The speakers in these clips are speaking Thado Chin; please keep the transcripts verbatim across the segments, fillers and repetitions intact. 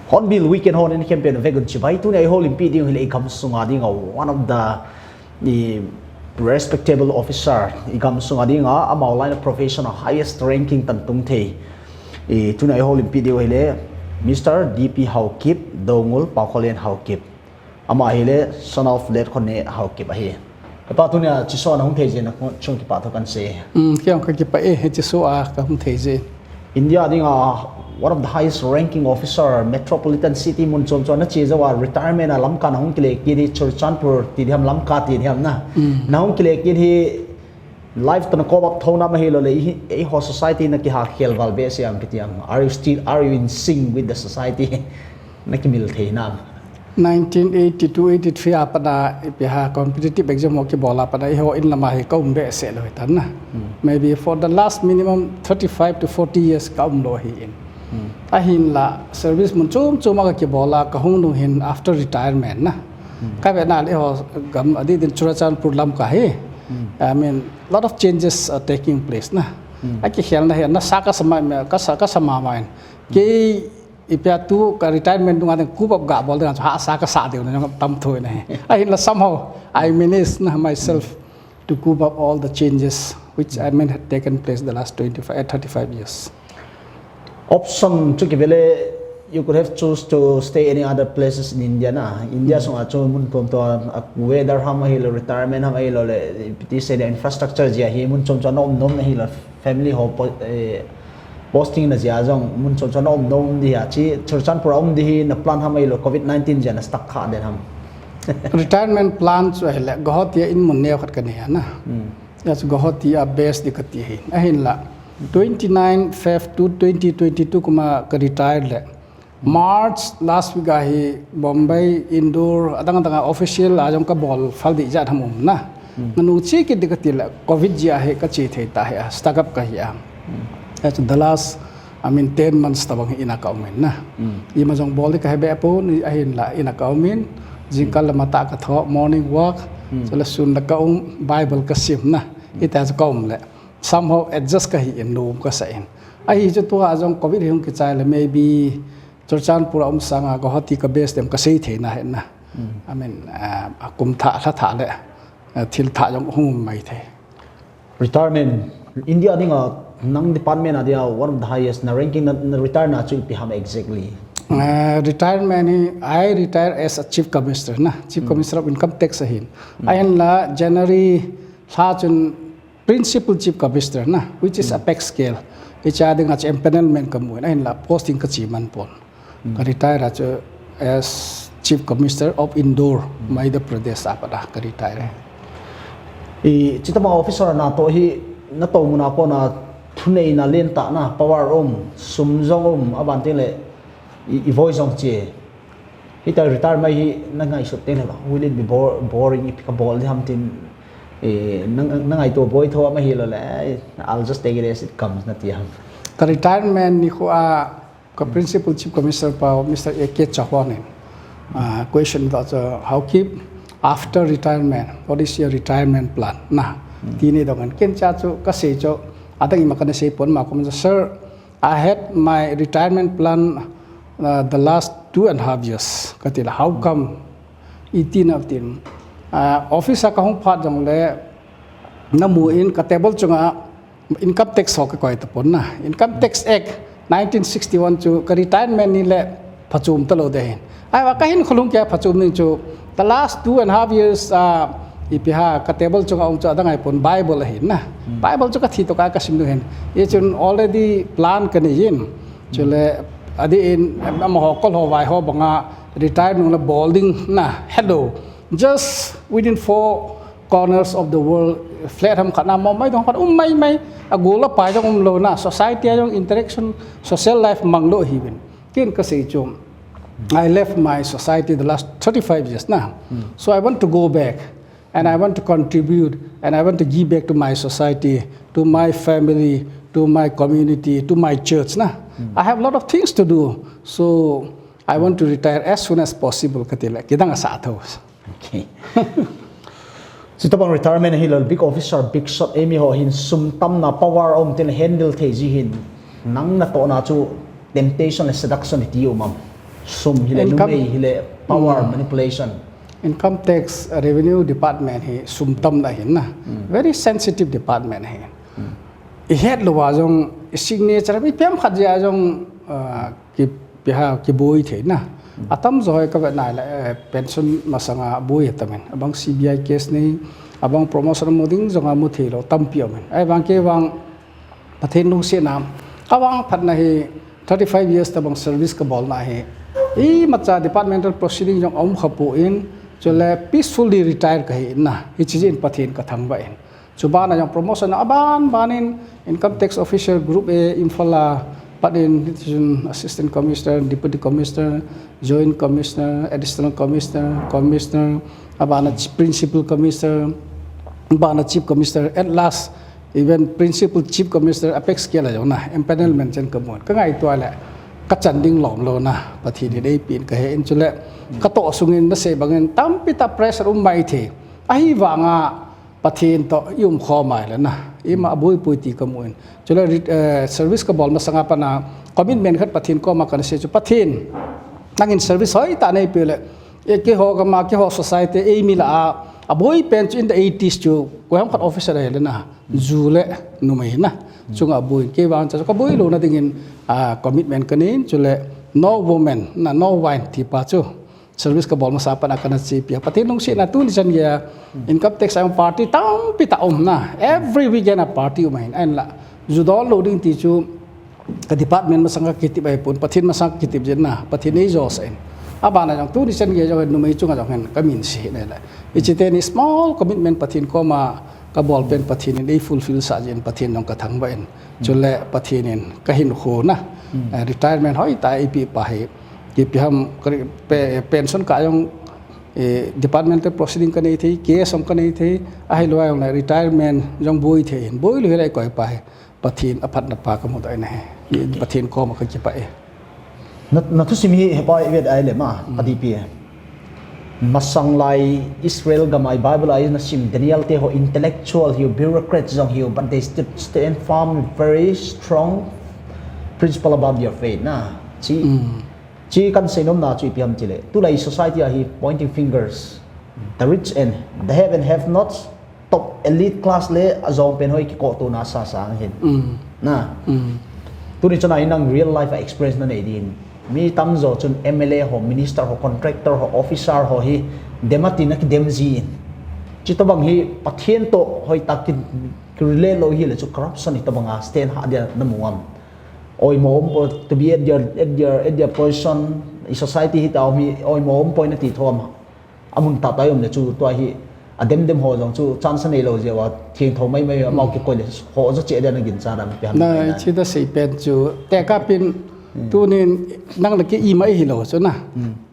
Hornbill Weekend hon in campaign vegun chibai tuni a i houlimpi ding hile i gam sunga dinga one of the i respectable officer i gam sunga dinga amau line of profession a highest ranking tan tung thei. I tuni a i houlimpi ding hile Mister D P Haokip, Dongul Paokholen Haokip. Ama hile son of late Khonne Haokip ahi. Hepa tunia chiso a na hung thei jeh in nachung kipah thu kan sei. Um, kei jong ka kipah e, hiche so a ka hung thei jeh in. India dinga one of the highest ranking officer, metropolitan city mun chom chom a na che jou a retirement a Lamka na hung kile kit hi Churachandpur ti diham Lamka ti diham na. Um. Na hung kile kit hi life toh na cope up thou nam ahilou le, i, eiho society na kiha khel val behseh am kiti am. Are you still, are you in sync with the society? Na kimil thei nam. Nineteen eighty-two eighty-three a pat a, ipi ham competitive exam ho kibol a pat a, eiho in lam a hi ka um behseh lou hitan na. Hmm. Maybe for the last minimum thirty-five to forty years ka um lou ahi in. Hmm. Ahinla, service mun chom chom a ka kibol a, ka hung nung hin after retirement na. Hmm. Ka vena le eiho gam adih din Churachandpur Lamka hi. Hmm. I mean, lot of changes are taking place na. Hmm. A kikhelna hi, nasa ka sa mai, ka sa, ka sa mama in. Kei ipi ham tu ka retirement dunga ding cope up ga bol ding a chu hahsa ka sa diu na jong tam thoi na hi. Ahinla somehow I manage na myself to cope up all the changes which I mean had taken place the last twenty-five, eh, thirty-five years. Option chu kive le, you could have choose to stay any other places in India na. India sunga chu mun chom chom a weather ham ahilou, retirement ham ahilou le, ipi ti sei le infrastructure jeh a hi mun chom chom a na um nom ahilou. Family ho po-, eh, posting na jeh a jong mun chom chom a na um nom ding ahi, Churachandpur a um ding hi na plan ham ahilou, covid nineteen jeh a na stuck kha den ham? Retirement plan chu ahile, Guwahati a in mun neo khat ka nei a na. Hmm. Hia chu Guwahati a base ding ka ti ahi. Ahinla, twenty-nine Feb two twenty twenty-two kum a ka retire le. March last week a hi Bombay, Indore, adang adang a official a jong ka bol phal ding jat ham um na. Hmm. Nanu che kit ding ka ti le, covid jeh a hi ka che thei ta hi a, stuck up ka hi a. Hmm. Hia chu the last, I mean, ten months tabang hi in a ka um in na. Hmm. Ima jong bol ding ka he be pon, ahinla in a ka um in, jingkah le matah ka tho, morning walk, hmm, chule sun le ka um, Bible ka sim na. Hmm. Hiti a chu ka um le. Somehow adjust ka hi in, nom ka sa in. Ahi chu tua jong covid hi hung kichai le, maybe Churachandpur a um sanga Guwahati ka base dem ka sei thei na hi na. Hmm. I mean, ah, a kum thah, lha thah le, ah, thil thah jong hung um mai thei. Retirement, India dinga nang department a dinga one of the highest na ranking na, na retire na chu ipi ham exactly? Ah, retirement hi, I retire as a chief commissioner na, chief, hmm, commissioner of income tax ahin. Hmm. Ahinla January lha chun Principal Chief Commissioner na, which is, hmm, apex scale. Hiche a dinga chu empanelment ka mu in, ahinla posting ka che man pon. Hmm. Ka retire a chu as Chief Commissioner of Indore, hmm, Madhya Pradesh a pat a ka retire. I, chutobang officer natoh hi, na tou mun a kona thuneina lentah na, power um, sum jong um, aban teng le, i, i voi jong che. Hita retire mai hi na ngaisut teng le, will it be bo-, boring if ka bol ding ham tin, eh, na, na ngaito boi tho am ahilou le, eh, I'll just take it as it comes na ti ham? Ka retirement nikho a ka Principal Chief Commissioner pa Mister A K Chauhan in, ah, question doh chu, Haokip, after retirement, what is your retirement plan? Na, hmm, ti nei dong in. Ken cha chu ka sei chu, adang ima ka na sei pon ma kum chu, sir, I had my retirement plan, uh, the last two and a half years. Ka ti le, how come? Iti na tin. Uh, office a ka hung phat jong le, na mu in ka table chunga income tax ho ka koi tapon na. Income Tax Act nineteen sixty-one chu ka retirement ni le phachom talou ding ahin. Ahivang ka hinkho lhung kei a phachom ding chu, the last two and a half years, uh, Ipi ham ka table chunga um chu adang ahipon Bible ahin na. Bible chu ka thi toh ka ka sim diu ahin. Hichun already plan ka nei in. Chule adeh in amaho kol ho vai ho banga retire nung le bol ding na. Hello. Just within four corners of the world, flat ham khat na mo mai dong khat um mai mai. Agol apai jong um lou na. Society a jong interaction, social life mang lou ahiuvin. Ken ka sei chu, I left my society the last thirty-five years na. So I want to go back, and I want to contribute, and I want to give back to my society, to my family, to my community, to my church na. I have a lot of things to do. So I want to retire as soon as possible kati le kidang asah tho. Okay. Chuti bang retirement ahilou le big officer, big shot, eimi ho hin sum tamna power um tin handle thei ji hin, nang natohna chu temptation le seduction hi ti um am? Sum hile, numei hile, power, manipulation. Income tax, revenue department hi sum tamna ahin na. Very sensitive department ahin. Ihet louva jong, i signature, ipi ham khat jeh a jong, ah, ki, ipi ham, kiboi thei na. Atamjo hi ka vet nai le, eh, pension masanga boi atamin. Abang C B I case nei, abang promotion mu ding jong amu thei lou, tampi amin. Ahivang kei vang, Pathen lungsetna, ka vang phatna hi thirty-five years tobang service ka bolna hi. Imacha departmental proceeding jong aum kha poi, chule peacefully retire kahi na. Hiche jeh in Pathen ka thangvah in. Chubana jong promotion aban ban in income tax officer group A Imphal a pat in, Assistant Commissioner, Deputy Commissioner, Joint Commissioner, Additional Commissioner, Commissioner, abana Principal Commissioner, abana Chief Commissioner, at last even Principal Chief Commissioner apex scale a jong na empanelment chen ka mun. Ka ngaito le ka chan ding lom lou na, Pathen in eipeh in ka he in chule ka toh sung in na sei bang in tampi tah pressure um mai thei. Ahivanga Pathen toh i um khom mai le na, ima aboi poi ti ka mu in. Chule, eh, service ka bol masanga pat na commitment khat Pathen koma kana sei chu, Pathen, nangin service hoitah nei pe le, eh, keiho gam a, keiho society, eimi lah a, aboi pen chu in the eighties chu, koi ham khat officer ahi le na, ju le numei na, chunga boi in, kei vang chu ka boi louna dingin, ah, commitment ka nei in, chule no woman, na, no wine ti pa chu. Service ka bol masa pat a kana chepi a. Pathen lungsetna tuni chan geiya income tax a party tampi tah um na. Every weekend a party um ahin. Ahinla ju dol lou ding ti chu ka department masang ka kitep ahi pon. Pathen masang ka kitep jin na. Pathen in eijou sah in. Abana jong tuni chan geiya jong numei chunga jong hin ka min sei na le. Hiche teni small commitment Pathen koma ka bol pen Pathen in ei fulfill sah jin Pathen jong ka thangvah in. Chule Pathen in ka hinkho na. Eh, retirement hoitah eipeh pa hi. Ipi ham, ka ri-, pe-, pension kah jong, eh, departmental proceeding ka nei thei, case jong ka nei thei, ahilou a jong le retirement jong boi thei hin, boi lou hile koi pa hi, Pathen aphatna pa ka mudoh in ahi, Pathen koma ka kipah e. Na, na thusim hi hepa i vet a ile ma, a D P e. Masang lai Israel gam a i Bible a i na sim Daniel te ho intellectual hiu, bureaucrats jong hiu, but they still stand firm, very strong principle about their faith na. Chi, chi kan seinom na chu ipi ham tile. Tulai society a hi pointing fingers. The rich and the have and have nots, top elite class le ajong pen ho hi kikoh tona sasa hin. Na. Tuni chana hi nang real life a experience na nei din. Mi tamjo chun M L A ho, minister ho, contractor ho, officer ho hi dem a tin a kidem ji in. Chutobang hi Pathen toh hoitah ki, ki relate lou hile chu corruption hitobang a stand hah dia na mu am. Oimo um poi, to be at their, at their, at their position, i society hi tao mi oimo um poi na ti thom. Amun tah tah a um le chu tua hi adem dem ho jong chu chance nei lou jeh uva thiangtho mai mai amau kikoi le ho jo che dia na gincha dam ipi ham. Na, ichi da sei pen chu tekah pin tunin nang le kei ima ihilou chu na.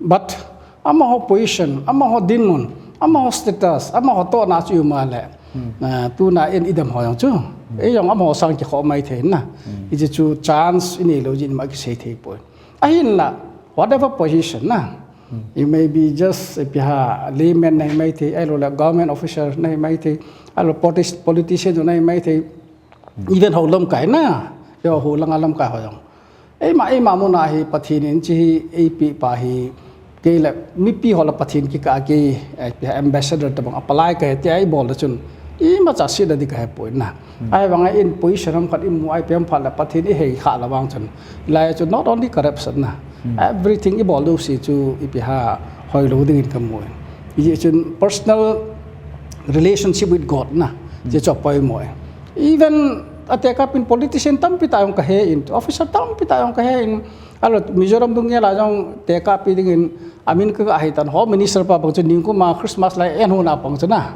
But amaho position, amaho dinmun, amaho status, amaho tohna chu i um a le. Ah, tuna in i dem ho jong chu. Ei jong amaho sang kikhoh mai thei na. Hiche chu chance i nei lou jeh in ima kisei thei poi. Ahinla, whatever position na. You may be just, ipi ham, layman na hi mai thei, ahilou le government officer na hi mai thei, ahilou politi-, politician na hi mai thei, even ho lamkai na, yo ho langa lamkai ho jong. Eima, eima muna hi Pathen in hiche hi eipeh pa hi, kei le mipi ho le Pathen kikah a kei, eh, ipi ham ambassador tobang a palai kahi tia i bol le chun, imacha setna ding kahe poi na. Ahivanga in position ham khat i mu a ipi ham phat le Pathen i hei khah le vang chun. Hilai a chu not only corruption na. Everything i bol jouse chu ipi ham hoilou dingin ka mu in. Hijeh chun personal relationship with God na, che chu apoimo e. Even a tekah pin politician tampi tah jong kahe in, officer tampi tah jong kahe in, alo Mizoram dung gel a jong tekah pi dingin, amin ka, kahe tan, Home Minister pa bang chu ningkum a Christmas lai en hon a bang chu na.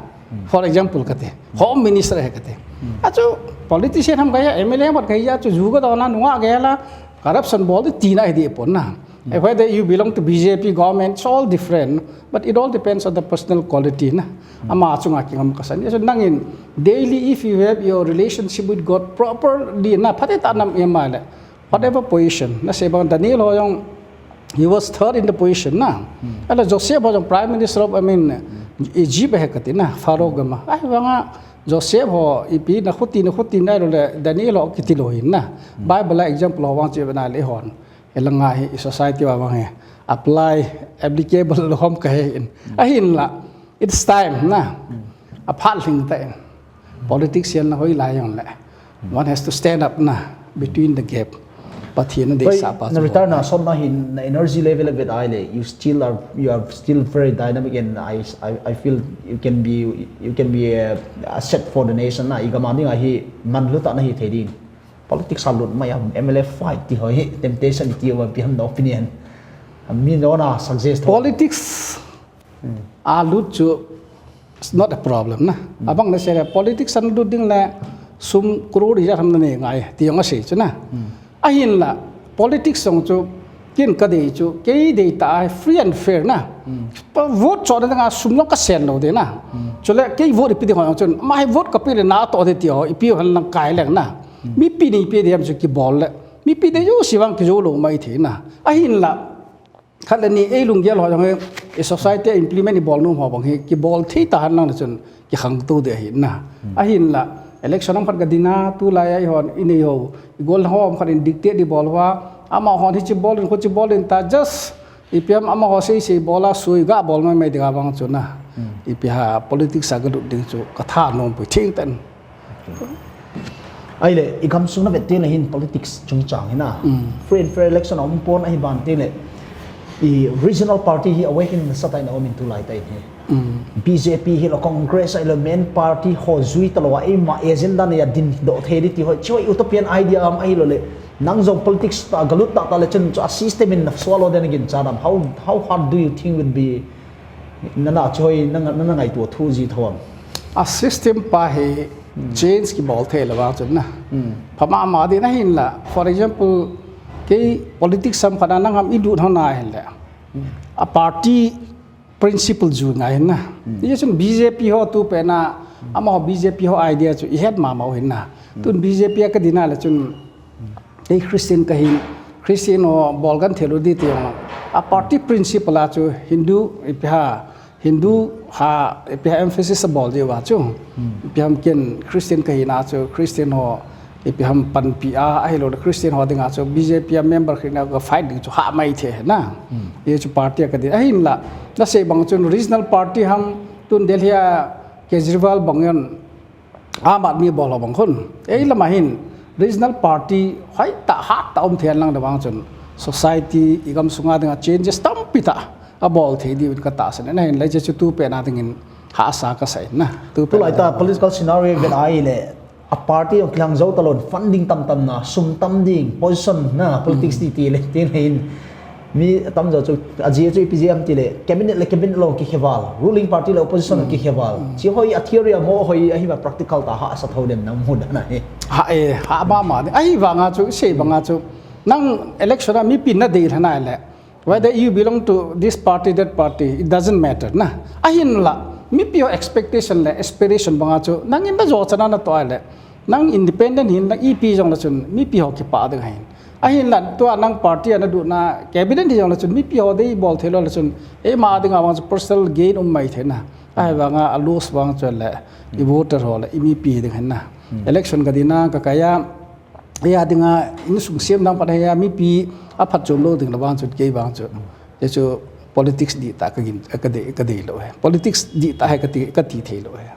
For example kati, Home Minister ahi kati. Achu politician ham kahi, M L A ham kahi, achu ju kadon a nungah gel a, corruption bol di tina hi di pon na. Eh, whether you belong to B J P government, it's all different, but it all depends on the personal quality na. Ama chunga kingam kasan. So nangin daily, if you have your relationship with God properly na, phatah tah nam ema le, whatever position, na sei bang Daniel ho jong, he was third in the position na. Ala Joseph ho jong Prime Minister of, I mean, Egypt ahi kati na, Pharaoh gam a. Ahivanga Joseph ho ipi na khuti na khuti na lo le Daniel ho kiti lou hin na. Bible a example ho vang che na le hon. Hilanga hi i society a vang hi apply, applicable lou ham kahe in. Ahinla, it's time na. Aphat lhing tah in. Politics hihen na hoilai jong le, one has to stand up na, between the gap. Pathen na deisah pa chu. Na retire na sot na hin, na energy level a vet a ahile, you still are, you are still very dynamic, and I, I, I feel you can be, you can be a asset for the nation na. I gam a dinga hi manlu tah na hithei ding. Politics a lut mai a, M L A fight ti ho hi temptation ti ho, ipi ham na opinion? Mi nona suggest ho. Politics a lut chu, it's not a problem na. Abang na sei le politics a lut ding le sum crore ijat ham na nei ngai ti jong asei chu na. Ahinla politics jong chu ken kadei chu, kei deitah a free and fair na. Pa vote chohna dinga sum jong kasen lou ding na. Chule kei vote ipi ding ho jong chun, ama hi vote kape le natoh ding ti ho, ipi ho lang kai leng na. Mipi nei pe ding ham chu kibol le, mipi dei jouse vang kijou lou mai thei na. Ahinla, khat le ni ei lunggel ho jong hi, i society a implement ibol nom ho bang hi, kibol thei tahen lang le chun, kikhangtou ding ahi na. Ahinla, election ham khat kadin a, tulai a ihon, inei ho, igol ho ham khat in dictate ibol uva, amahon hiche bol in, khuche bol in ta, just ipi ham amaho sei sei bol a, sui ga bol mai mai dinga vang chu na. Ipi ham politics a galut ding chu katha nom poi theng tah in. Ahile, i gamsung na vet teng le hin politics chungchang hi na. Free and fair election a um pon ahi ban teng le, i regional party hi awakening nasatah in aum in tulai tah in hi. B J P hilou, Congress ahilou, main party ho jui talou a, eima agenda nei a dindoh thei ding ti ho, hiche ho utopian idea ham ahilou le, nang jong politics a galut tah tah le chun chu a system in na swallow ding naginchat ham? How, how hard do you think will be? Nana chu hoi, nana, nana ngaito thu ji thou ham? A system pa hi change kibol thei lou vang chun na. Pha mama ding ahinla. For example, kei politics ham khat a nang ham ilut hon a ahile, a party principle ju ngai hin na. Hichun B J P ho tu pen a, amaho B J P ho idea chu ihet mama u hin na. Tun B J P a kadin a le chun, ei Christian kahin, Christian ho bol genthei lou ding ti jong, a party principle a chu Hindu, ipi ham, Hindu ham, ipi ham emphasis abol diu va chu. Ipi ham ken Christian kahi na chu, Christian ho, ipi ham panpi a, ahilou le Christian ho dinga chu, B J P a member khat na ka fight ding chu hah mai thei na. Hichu party a kadin. Ahinla, na sei bang chun regional party ham, tun Delhi a Kejriwal bang jong, Aam Aadmi bol ho bang khun. Ei lam a hin regional party hoitah hattah um thei lang le vang chun society i gamsung a dinga changes tampi tah abol thei diu in katahsan in ahin le hiche chu tu pen a dingin hahsa kasah in na. Tu pen a ding. Tulai tah political scenario vet a ahile a party jong kilhang jou talou in funding tamtam na, sum tam ding, position na, politics ti ti le, ti le hin. Mi atamjo chu, ajeh chu ipi jeh ham tile, cabinet le cabinet lou kikheval, ruling party le opposition kikheval. Hiche ho hi a theory a mo hoi ahi ma practical tah a hahsa thou dem nang mu dan ahi. Hah e, hah mama ding. Ahivanga chu, isei banga chu, nang election a mipi nadei lhon a le, whether you belong to this party, that party, it doesn't matter na. Ahinla, mipi ho expectation le aspiration banga chu, nangin najo chan a natoh a le, nang independent hin, nang ipi jong le chun, mipi ho kipah ding ahin. Ahinla, tua nang party a nalut na, cabinet hi jong le chun, mipi ho dei bol thei lou le chun, eima dinga vang chu personal gain um mai thei na. Ahivanga a loss vang chu le, i voter ho le, i mipi ding ahin na. Election kadin a, kakai a, eia dinga, insung sem dang phat a, mipi aphatchom lou ding le vang chun, kei vang chu. Hichu politics dihtah kagin, kadei, kadei lou ahi. Politics dihtah ahi kati, kati thei lou ahi.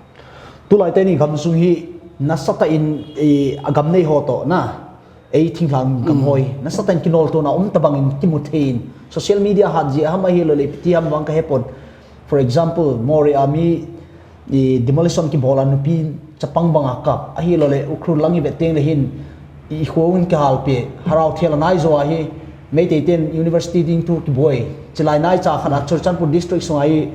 Tulai teni gamsung hi nasatah in, eh, agam nei ho toh na, ei thinglhang gam ho hi nasatah in kinoltona um tabang in kimu thei in, social media hat jeh ham ahilou le ipi ti ham vang kahepon. For example, Moreh a mi i demolition kibol a nupi chapang banga kap, ahilouleh Ukhrul lang i vet teng le hin i kho in kihal pe, Harau thel anai jo ahi, Meitei ten university ding thu kiboi, chilai nai cha khat a Churachandpur district sunga i,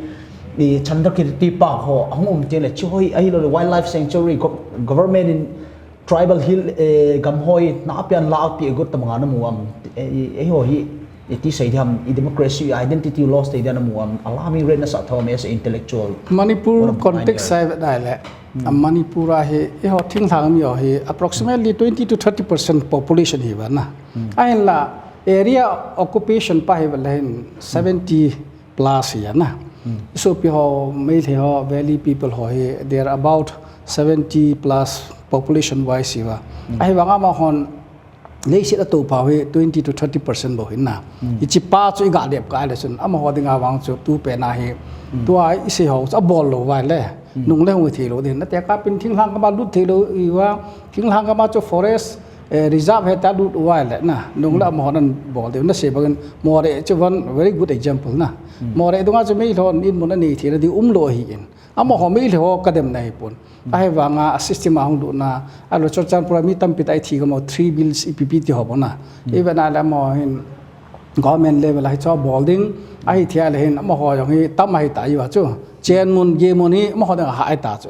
i Chandrakirti Park ho ahung um teng le, chu hoi ahilouleh wildlife sanctuary, go-, government in tribal hill, eh, gam hoi na apian la api e got tamanga na mu am, eh, eh, ho hi, eh, ti sei diam, i democracy identity loss te dia na mu am, alarming rate na sa thom as a intellectual. Manipur context sai vet dai le. A Manipur a hi, i ho thinglhang mi ho hi, approximately twenty to thirty percent population hi va na. Ahin la, area occupation pa hi va le hin seventy plus hi na. Sopi ho, Meitei ho, Valley people ho hi, they are about seventy plus population wise hi va. Ahi vanga amahon, leiset a topa hi twenty to thirty percent bou hi na. Hichi pa chu i ga dep ka le chun, amaho dinga vang chu tu pe na hi. Tua i sei ho chu abol lou vai le. Nung le hung thei lou din. Na te ka pin thinglhang kama lut thei lou i va. Thinglhang kama chu forest, eh, reserve he ta lut vai le na. Nung le amahon an bol de. Na sei bangin Moreh chu one very good example na. Moreh dunga chu Meitei hon in mun a nei thei na di um lou hi in. Amaho Meitei ho ka dem na hi pon. Ahi vanga a system a hung lut na, a lo Churachandpur a mi tampi ta i thi ka mo three bills ipi pi ti ho bo na. I ve na le amaho hin government level a hi chu bol ding, ahi thia le hin amaho jong hi tam ahi ta i va chu. Chen mun, ge mun hi amaho dang a ha ai ta chu.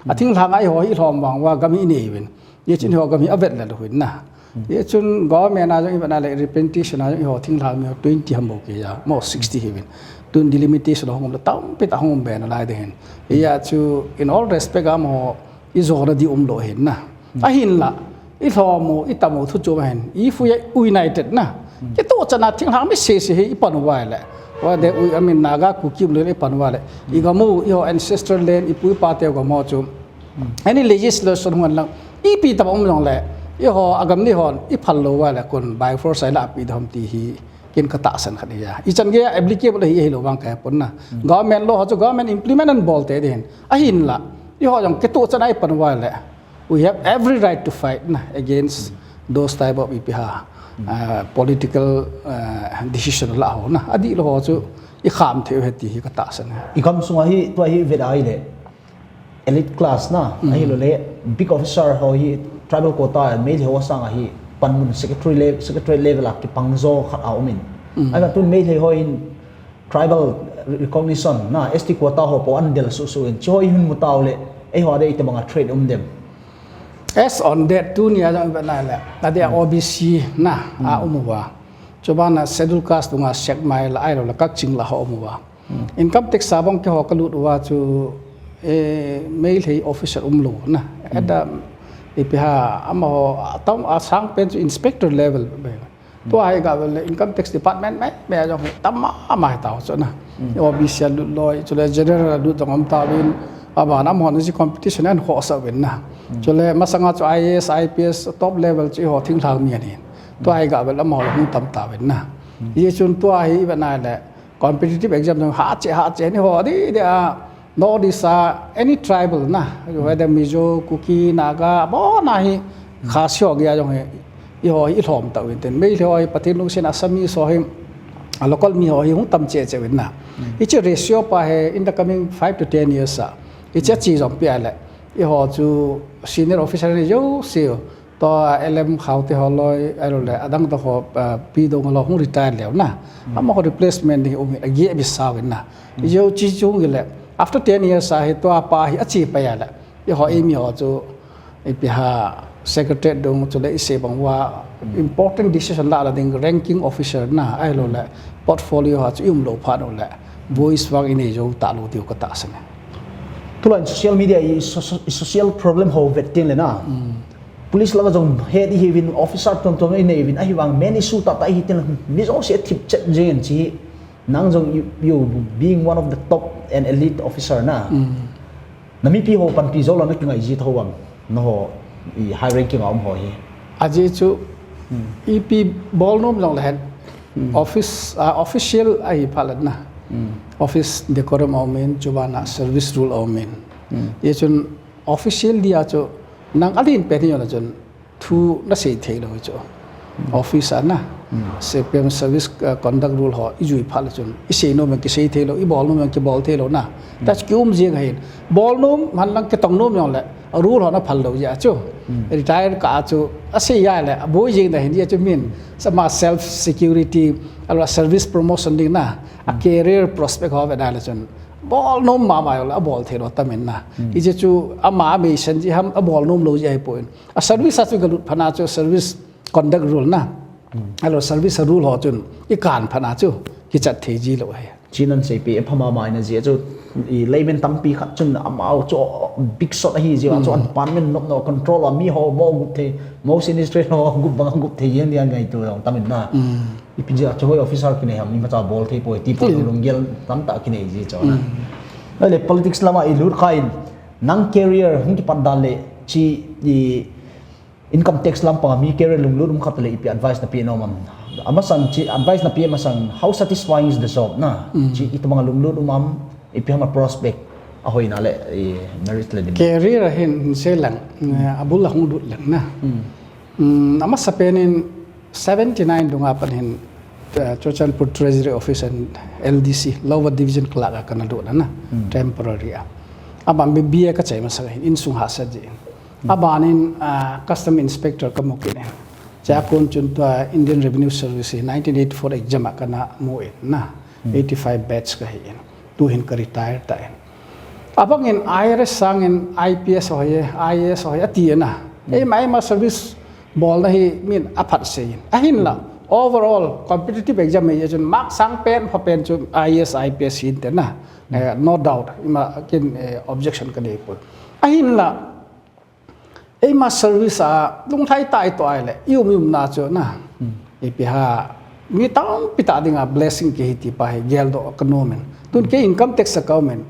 A thinglhang a i ho hi lhom vang va gam hi i nei vin. Ye chin ho gam hi a vet le lu hin na. Ye chun government a jong i vet na le representation a jong i ho thinglhang mi ho twenty ham bou ke ya, mo sixty hi vin. Tun delimitation hung um le tampi ta hung um be na lai de hin. Ye chu in all respect amaho i jo na di um lou hin na. Ahin la, i lhom u, i tam u thu chu ma hin. If we are united na. Kei tu chana thinglhang mi se se hi i pan vai le. Wa de u, I mean, Naga Kuki um le i pan vai le. I gam u, i ho ancestral land, i pu i pa te gam u chu. Any legislation hung an lang, ipi tah um jong le, i ho, a gam ni hon, i phal lou va le, kun by force ai la pi dam ti hi, kin ka tahsan khat hi a. I chan ge applicable hi, hi lou vang ka pon na. Government law ho chu government implement an bol te din. Ahin la, i ho jong kei tu chan ai pan va le, we have every right to fight na against those type of ipi ha, uh, political, uh, decision la ho na. Adih lou ho chu i kham thei u he ti hi ka tahsan. I gam sunga hi, tua hi vet ai le. Elite class na, ahi lou le, big officer ho hi tribal quota, Meitei ho sang a hi, panmun secretary le-, secretary level a kipang jo khat a um in. Ahi ka tun Meitei ho in tribal recognition na, S T quota ho po an del su su in. Chi ho i hun mu tau le, ei ho de i te banga trade um dem. As on that, tu ni a jong i vet na le, a de a O B C na, a um uva. Chuban a schedule caste dunga sek mai la, ai lou la, kak ching la ho um uva. Income tax a bang kei ho ka lut uva chu, eh, Meitei officer um lou na. At the, ipi ha, amaho, a tam, a sang pen chu inspector level. Tua hi ga vel le income tax department mai, mai jong tam ma, ma hi tau chu na. O B C a lut loi, chule general a lut jong um tau vin, aban amaho na ji competition an ho sa vin na. Chule masanga chu I A S, I P S, top level chu i ho thinglhang mi ani. Tua hi ga vel amaho hung tam tau vin na. Ye chun tua hi i vet na le, competitive exam jong ha che, ha che ni ho di de a, North East a, any tribal na, whether Mizo, Kuki, Naga, abon a hi, Khasi ho ge a jong hi, i ho hi i lhom tau in ten. Meitei ho hi Pathen lungset in Assamese ho hi, a local mi ho hi hung tam che che vin na. Hiche ratio pa hi in the coming five to ten years a, hiche chi jong pi a le, i ho chu senior officer ni jo si, Tua L M Khaute ho loi, ahi lou le, adang to ho, ah, Pi Dong lo hung retire leu na. Amaho replacement ding um in, agi abi sao in na. Ijou chi chung le, after ten years a hi tua pa hi achi pa ya le. I ho imi ho chu, ipi ha, secretary dong chu le i se bang uva, important decision la la ding ranking officer na, ahi lou le, portfolio ha chu i um lou phat u le, voice vang i nei jou ta lou diu ka tahsan e. Tulai social media i so-, so-, i social problem ho vet teng le na. Police langa jong het i hiuvin, officer tuamtuam i nei uvin, ahivang main issue tahtah i hi tin, mi jouse a thip chet jeng in chi hi, nang jong you, you being one of the top and elite officer na. Na mipi ho panpi jou lou na kingai ji tho uvam, na ho i high ranking a um ho hi. Ajeh chu, ipi bol nom jong le hen, office, ah, official ahi phat le na. Office decorum a um in, chuban a service rule a um in. Ye chun, Official dia chu nang alen pen hi jong le chun thu na sei thei lou chu. Office a na. CPM service conduct rule ho ijui phat le chun isei nom jong kisei thei lou, ibol nom jong kibol thei lou na. Tua chu kium jing ahin. Bol nom man lang kitong nom jong le rule ho na phal lou jeh chu. Retire kah chu asei a le aboi jing na hin jeh chu min ama self security, alou service promotion ding na, a career prospect ho ve da le chun bol nom mama jong le abol thei lou tam in na. Ijeh chu ama amei sen ji ham abol nom lou ji ahipoi. A service a chu galut phat na chu service conduct rule na. Alou service a rule ho chun ikan phat na chu kichat thei ji lou ahi. Chi nan sei pi apha mama in ajeh chu i layman tampi khat chun amau chu big shot ahi jeh a chu department nop no control a mi ho mo gup thei, mo sinister ho gup bang gup thei jeng dia ngaito jong tam in na. Ipi jeh a chu hoi officer kinei ham imacha bol thei poi ti poi lunggel tamtah kinei ji chu na. Ahile politics lama ilut kha in nang career hung kipat dan le chi i income tax lampang a mi career lunglut um khat le ipi advice nape nom am? Amasang chi advice nape masang, how satisfying is the job na? Chi itobang a lunglut um am, ipi ham a prospect ahoina le merit le dim. Career a hin hin sei lang, abul a hung lut lang na. Amasapen in seventy nine dunga pat hin Churachandpur Treasury Office and LDC, Lower Division Clerk a kana lut na, temporary a. Aban BA kachai masang hin insung hahsat jeh in. Abanin Custom Inspector kamu kit in. Chua kon chun tua Indian Revenue Service hi nineteen eighty four exam a kana mu in na, eighty five batch kahi in. Tuhin ka retire ta in. Abangin IRS sangin IPS ho hi, IAS ho hi ati na. Eima eima service bolna hi min aphat sei in. Ahinla overall competitive exam hi chun mark sang pen pha pen chu IAS IPS hinte na. No doubt ima kin objection kanei poi. Ahinla eima service a lunglhai tah itoh ahile ium iumna chu na, ipi ham, mi tampi tah dinga blessing kihi ti pa hi geldoh kanom in. Tun kei income tax a kaum in,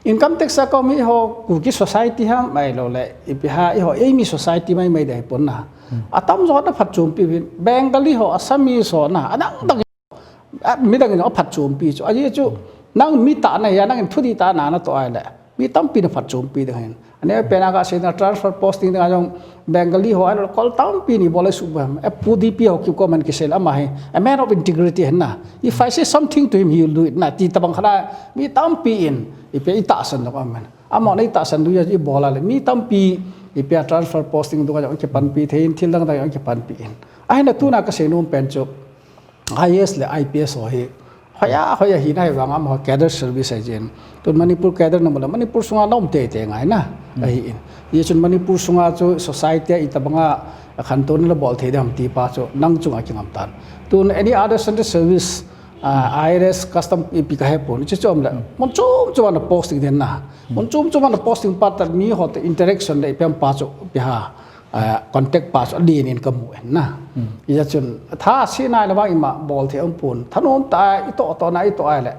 income tax a kaum hi eiho Kuki society ham ahilouleh ipi ham eiho eimi society maimai ding ahipon na. Atamjo na phatchompi uvin Bengali ho, Assamese ho na, adang dang midang in aphatchompi chu ajeh chu nang mi tah na hia, nangin thudih tah na natoh ahile mi tampi na phatchompi ding ahin. Anepen a kasei na transfer posting dinga jong Bengali ho ahilou kol tampi ni bol a suh bam. Pu DP ho kikoma kisei le ama hi a man of integrity ahi na. If I say something to him, he will do it na ti tobang khat a mi tampi in ipi itahsan ding aum in. Amahon itahsan ding a ibol a le mi tampi ipi a transfer posting dunga jong kipanpi thei in, thil dang dang jong kipanpi in. Ahina tuna kasei nom pen chu IAS le IPS ho hi hoiya hoiya hina hi vang amaho cadre service ahi jeh in. Tun Manipur cadre na mu le Manipur sunga na um teitei ngai na ahi in. Hichun Manipur sunga chu society a itobanga khantouna la bol thei ding ham ti pa chu nang chunga kingam tan. Tun any other central service, IRS, custom ipi kahe pon, hiche chu um le mun chom chom a na posting den na. Mun chom chom a na posting pa tah miho te interaction le ipi ham pa chu ipi ham contact pa chu alen in kamu in na. Hijeh chun tha sina le vang ima bol thei um pon, thanom tah a itoh toh na itoh ahile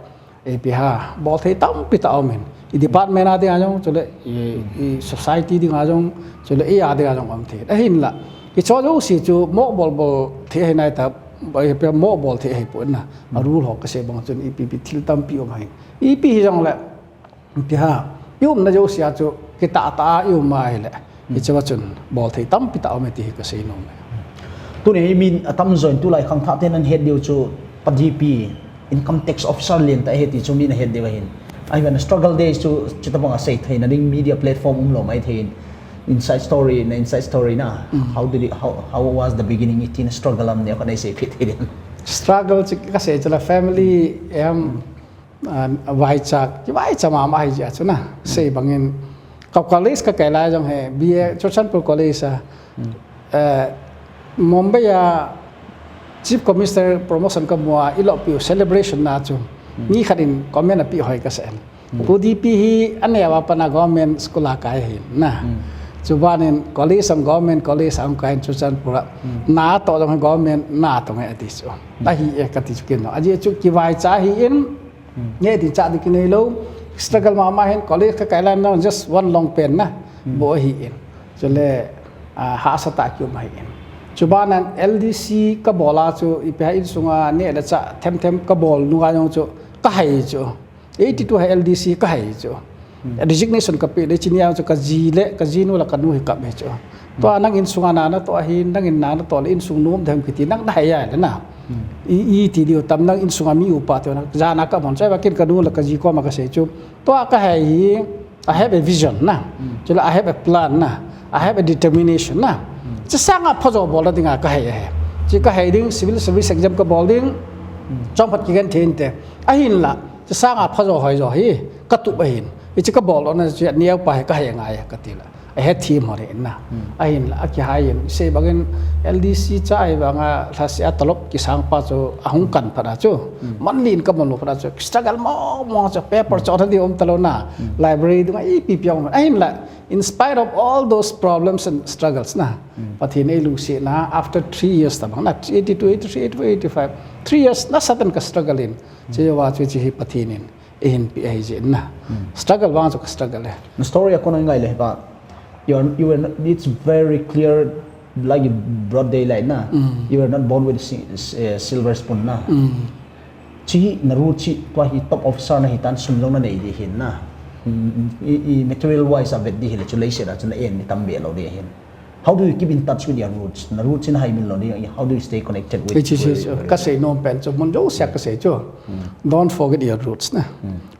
ipi ham bol thei tampi tah aum in. I department a dinga jong chule i society dinga jong chule i a dinga jong um thei. Ahinla hicheho jouse chu mo bol bol thei ahi nai ta, ipi ham mo bol thei ahipon na. A rule ho kasei bang chun ipi ipi thil tampi um ahi. Ipi hijongle ipi ham iumna jouse a chu kitah tah a ium ahile hicheho chun bol thei tampi tah aume ti hi kasei nom e. Tuni hi mi atamjon tulai khangthah ten ahet diu chu pa DP income tax officer lentah ahi ti chu min ahet diu ahin. Ahivangin struggle days chu chutobang a sei theina ding media platform umlou maithei in. Inside story na, inside story na. How did it, how, how was the beginning? Itin struggle am neo kana seipeh thei ding. Struggle chu kasei chu la family em vaicha, kivaicha mama ahi jeh a chu na. Sei bangin ka college kakai lai jong hi BA, Churachandpur College a Mumbai a Chief Commissioner promotion kamu a ilopi u celebration na chu mi khat in comment apeh hoi kasah in. Pu DP hi aneo a pat a government school a kai ahi na. Chubanin college jong government college a hung kai in Churachandpur a. Na toh jong government na toh nge ati chu. Ahi e kati chu ken jong. Ajeh chu kivaicha ahi in, nge ti chah ding kinei lou. Struggle mama hin college kakai lai jong just one long pen na bou ahi in. Chule hahsa tah kium ahi in. Chuban a LDC kabol a chu ipi ham insunga neh le chah themthem kabol nunga jong chu kahai chu eighty two a LDC kahai chu. Resignation kapeh le chuni a chu kaji le kajinu le kanu hi kap hi chu. Tua nang insunga na natoh ahin, nangin na natoh le insung nom dem kiti nang nahai a le na. I, i ti diu tam nang insunga mi upa te na, jana ka mon chai ba kin ka nu le ka ji koma ka sei chu. Tua ka hei hi, I have a vision na. Chule I have a plan na. I have a determination na. Chi sanga phajo bol na dinga ka hei ahi. Chi ka hei ding, civil service exam ka bol ding. Chomkhat kigenthei inte. Ahinla, chi sanga phajo hoijo hi ka tup ahin. Hichi ka bol na chu aneo pa hi ka hei ngai ka ti la. Ahe thim ho re na. Ahinla, akihai in. Sei bangin L D C cha ahi banga lhase a talop kisang pa chu ahung kan phat a chu. Monthly income lo phat a chu. Struggle mo mo chu paper chu thadi om talou na. Library dunga ipi pi om. Ahinla, in spite of all those problems and struggles na. Pathen in eilungset na after three years tabang na. Eighty-two, eighty-three, eighty-four, eighty-five. Three years nasatah in ka struggle in. Chi wa chu chi hi Pathen in eihin pe ahi jeh in na. Struggle vang chu ka struggle e. Na story a kona ngai le ba. You are, you were not, it's very clear, like broad daylight na. You were not born with si- uh, silver spoon na. Chi na root chi tua hi top officer na hi tan sum jong na nei di hin na. I, i material wise a vet di hi le chu leiset a chu na en ni tam be lo di hin. How do you keep in touch with your roots? Na roots in hai min lo ni, how do you stay connected with, Which is, with, with ka sei nom pen chu mun jo sia ka sei chu. Don't forget your roots na.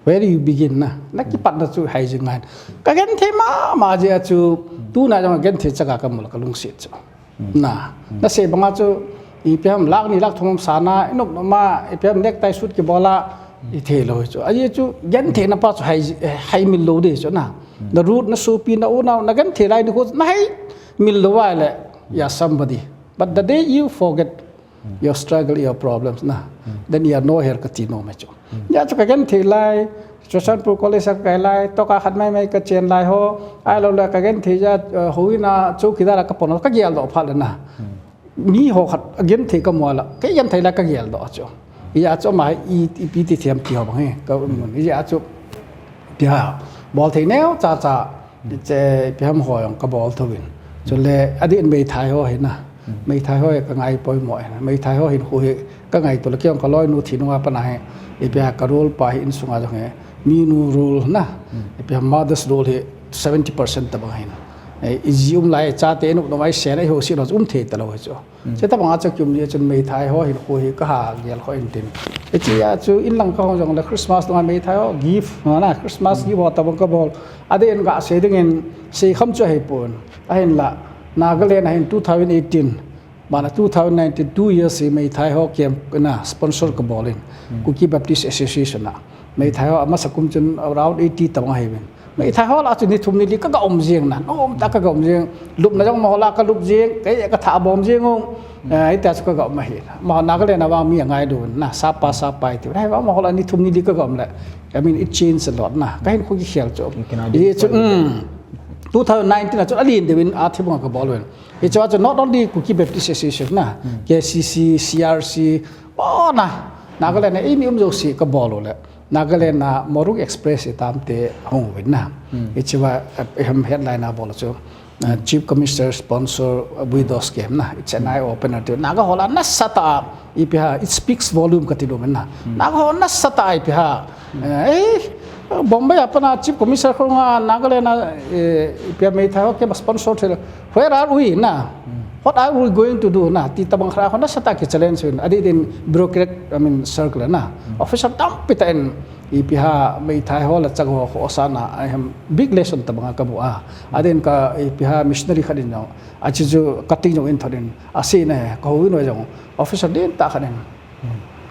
Where you begin na. Na kipat na chu hai jing ngai. Ka genthei mama jeh a chu tuna jong genthei chaka ka mul ka lungset chu. Na, na sei banga chu ipi ham lakh ni lakh thum sana inop ma ipi ham necktie suit kibol a ithei lo chu. Ahi chu genthei na pa chu hai hai mil lo di chu na. Na root na sopi na u na na genthei lai ni khu na hai mil lo vai le ya somebody. But the day you forget your struggle, your problems na, then you are no here ka ti nom e chu. Ya chu ka genthei lai, Churachandpur College a ka kai lai, toka khat mai mai ka chen lai ho, ahilou le ka genthei ja, uh, houin a chowkidar a ka pon ho, ka gel doh phat le na. Mi ho khat a genthei ka mu a la, ka genthei lai ka gel doh chu. Ya chu ma i, ipi ti thiam ti ho bang hi, ka mun. Ya chu Pia, bol thei neo cha cha, che, pia ham ho jong ka bol thou in. Chule, adeh in meithai ho hi na. Meithai ho hi ka ngai poimo hi na. Meithai ho hin khu hi ka ngaito le kei jong ka loinu thi nunga pat a hi. Ipi ham ka role pa hi insunga jong hi. Minu role na. Ipi ham mother's role hi seventy percent tabang hin. Eh, iji um lai chate in um dom ai sen ai ho si lo um thei talou hi chu. Che tabang a chu kium ni chun meithai ho hin khu hi ka ha gel kho in tin. Hiche a chu in lang ka hung jong le Christmas lunga meithai ho gift, na, Christmas gift ho tabang ka bol. Adeh in ka sei ding in sei kham chu ahi pon. Ahinla Nagaland a hin two thousand eighteen, bana two thousand nineteen, two years hi meithai ho camp na sponsor ka bol in. Kuki Baptist Association a. Meithai ho amasa kum chun around eighty tabang ahi uvin. Meithai ho lah chu ni thum ni li ka ga um jing na. Nom tah ka ga um jing. Lupna jong amaho lah ka lup jing. Kei ka tha bom jing u. Eh, hitia chu ka ga um ahi. Amaho Nagaland a vang mi angai diu na. Sapa, sapa iti. Amaho lah ni thum ni li ka ga um le. I mean, it changed a lot na. Ka hin khu kikhel chu. Hi chu, um, two thousand nineteen a chu alen diu in a thi bang ka bol uvin. Hichu a chu not only Kuki Baptist Association na. K C C, C R C, oh na. Nagaland a eimi um jouse ka bol u le. Nagaland a Morung Express itam te hung uvin na. Hiche va, eh, hem headline a bol chu, uh, Chief Commissioner sponsor, uh, widows camp na. It's an eye opener to. Naga ho lah nasatah a, ipi ham, it speaks volume ka ti nom in na. Naga ho nasatah a ipi ham. Eh, eh, Bombay a pat a Chief Commissioner khonga Nagaland a, eh, ipi ham meithai ho camp sponsor thei. Where are we na? What are we going to do na? Ti tabang khat a nasatah a ki challenge uvin. Adeh din bureaucrat, I mean, circle na. Officer tampi tah in ipi ham meithai ho lah chang ho khohsah na. I have big lesson tabang a ka mu a. Adeh in ka ipi ham missionary khat in jong. Achu chu ka ting jong in thot in. Asei na ka houin ho jong. Officer din tah khat in.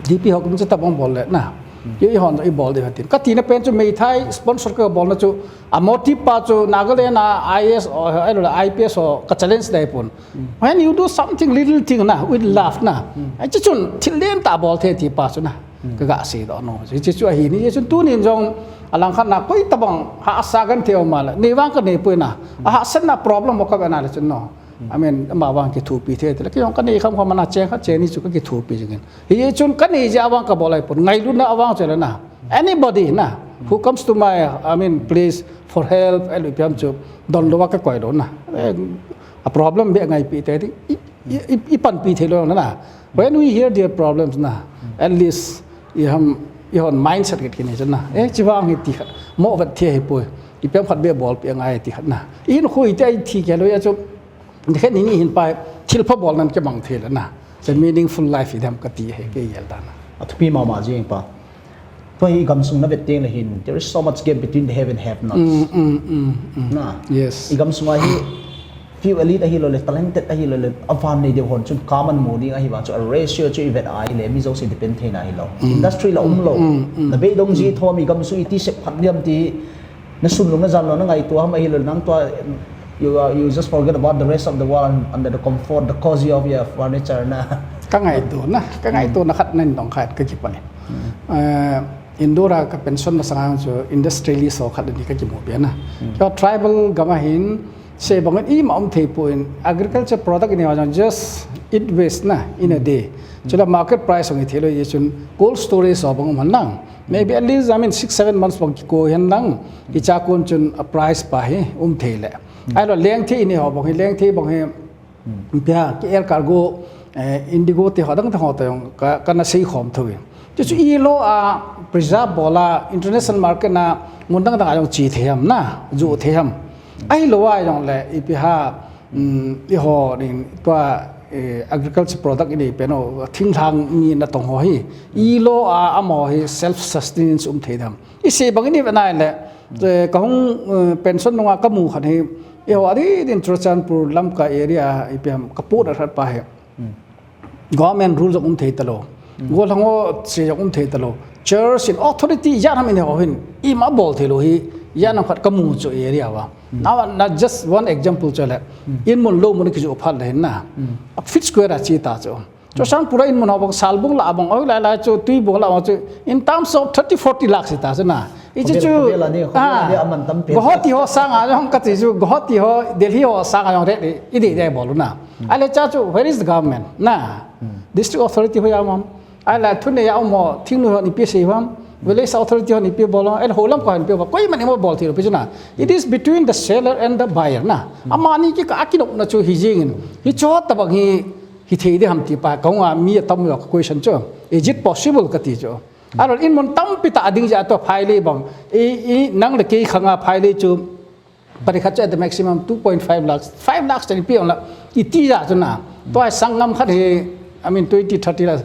D P ho kum chu tabang bol le na. Yo i hon i bol de hatin. Ka tina pen chu meithai sponsor ka bol na chu. A motive pa chu Nagaland a I A S ho, I P S ho ka challenge dai pon. When you do something little thing na, with love na. Ai chu chun thil lentah bol thei ti pa chu na. Ka ga sei doh nom. Hiche chu ahi ni, hiche chun tunin jong alang khat na koi tabang hahsa genthei um a le. Nei vang ka nei poi na. Ahahsatna problem ho ka ve na le chun no. I mean, ama vang kithopi thei te le. Kei jong ka nei kham kham a na cheng khat cheng ni chu ka kithopi jing in. Hiche chun ka nei jeh a vang ka bol ahi pon. Ngailutna a vang chu le na. Anybody na, who comes to my, I mean, place for help, ahilou ipi ham chu, don lou a ka koi lou na. Eh, a problem beh ngaipi te ding, i, i, i, i panpi thei lou na na. When we hear their problems na, at least, i ham, i hon mindset kit kit ni chu na. Eh, chi vang hi ti khat, mo vet thei ahi poi. Ipi ham khat beh bolpi angai ti khat na. I hin khu i te i thi kei lou a chu, Nikhat ni ni hin pa thil pha bol nan kibang thei le na. It's a meaningful life idam kati hi kei gel dan a. Athupi mama jing pa. Tua hi gamsung na vet teng le hin, there is so much gap between the have and have nots. Mm, mm, mm, mm. Na. Yes. I gamsung ahi, few elite ahi lo le, talented ahi lo le, avan nei deu hon chun common mo ding ahi va chu a ratio chu i vet ai le, mi jouse depend theina ahi lo. Industry la um lo. Na bei dong ji thom i gamsung i ti sep phat diam ti, na sum lung na jan lo na ngaito ham ahi lo, nang tua, you, are, you just forget about the rest of the world under the comfort, the cozy of your furniture na. Ka ngaito na, ka ngaito na khat na in dong khat ka kipai. Uh, Indora ka pension masanga chu industrialist ho khat ni ka kimu bia na. Ka tribal gama hin, se bang in ima um thei po in agriculture product ni ho jong just eat waste na in a day. Chula market price hong i thei lo i chun cold storage ho bang um han lang. Maybe at least, I mean, six, seven months bang kiko hen lang. Kicha kun chun a price pa hi um thei le. Ai lo leng thei ni ho bang hi, leng thei bang hi. Pia ki air cargo, eh, Indigo te ho dang te ho te jong ka, ka na sei khom thui. Chu chu i lo a preserve bol a international market na mun dang dang a jong chi thei ham na, ju thei ham. Ai lo a jong le i pi ha, um, i ho nin tua, eh, agriculture product i nei pen o, thinglhang mi na tong ho hi. I lo a amo hi self sustenance um thei dam. I sei bang i ni ve nai le, eh, ka hung, eh, pension nunga ka mu khan hi, i ho a di din Churachandpur Lamka area i piam ka pu na khat pa hi. Government rule jong um thei ta lo. Gollhang ho se jong um thei ta lo. Church in authority jan ham in ho hin, ima bol thei lo hi, jan ham khat ka mu chu area va. Now, na just one example chu le. In mun lo mun ki ju phat le hin na. A feet square a chi ta chu. Churachandpur a in mun ho bang Salbung la bang, oi lai lai chu, Tuibung la bang chu, in terms of thirty, forty lakhs i ta chu na. I chu Khovel, chu, khovel a ni, khovel a ni, ah, a man tam pi. Guwahati ho sang a jong ka ti chu, Guwahati ho, Delhi ho sang a jong re, i dei dei bol na. A le cha chu, where is the government? Na. District authority ho ya mam. A le thu ne ya mo, thing nu ho ni pi sei ham. Village authority ho ni pi bol. A le ho lam ko ni pi bol. Koi man mo bol ti lo pi chu na. It is between the seller and the buyer na. Amani ki ka akinop na chu hi jing in. Hi cho ta bang hi, hi thei de ham ti pa. Ka nga mi a tam lo ka question chu. Is it possible ka ti chu? Aron in mun tampi ta ading ja to phai le bang. I, i nang le kei khanga phai le chu. Pari khat chu at the maximum two point five lakhs. Five lakhs tani pi la. I ti ja chu na. To ai sangam khat he, I mean twenty, thirty lakhs.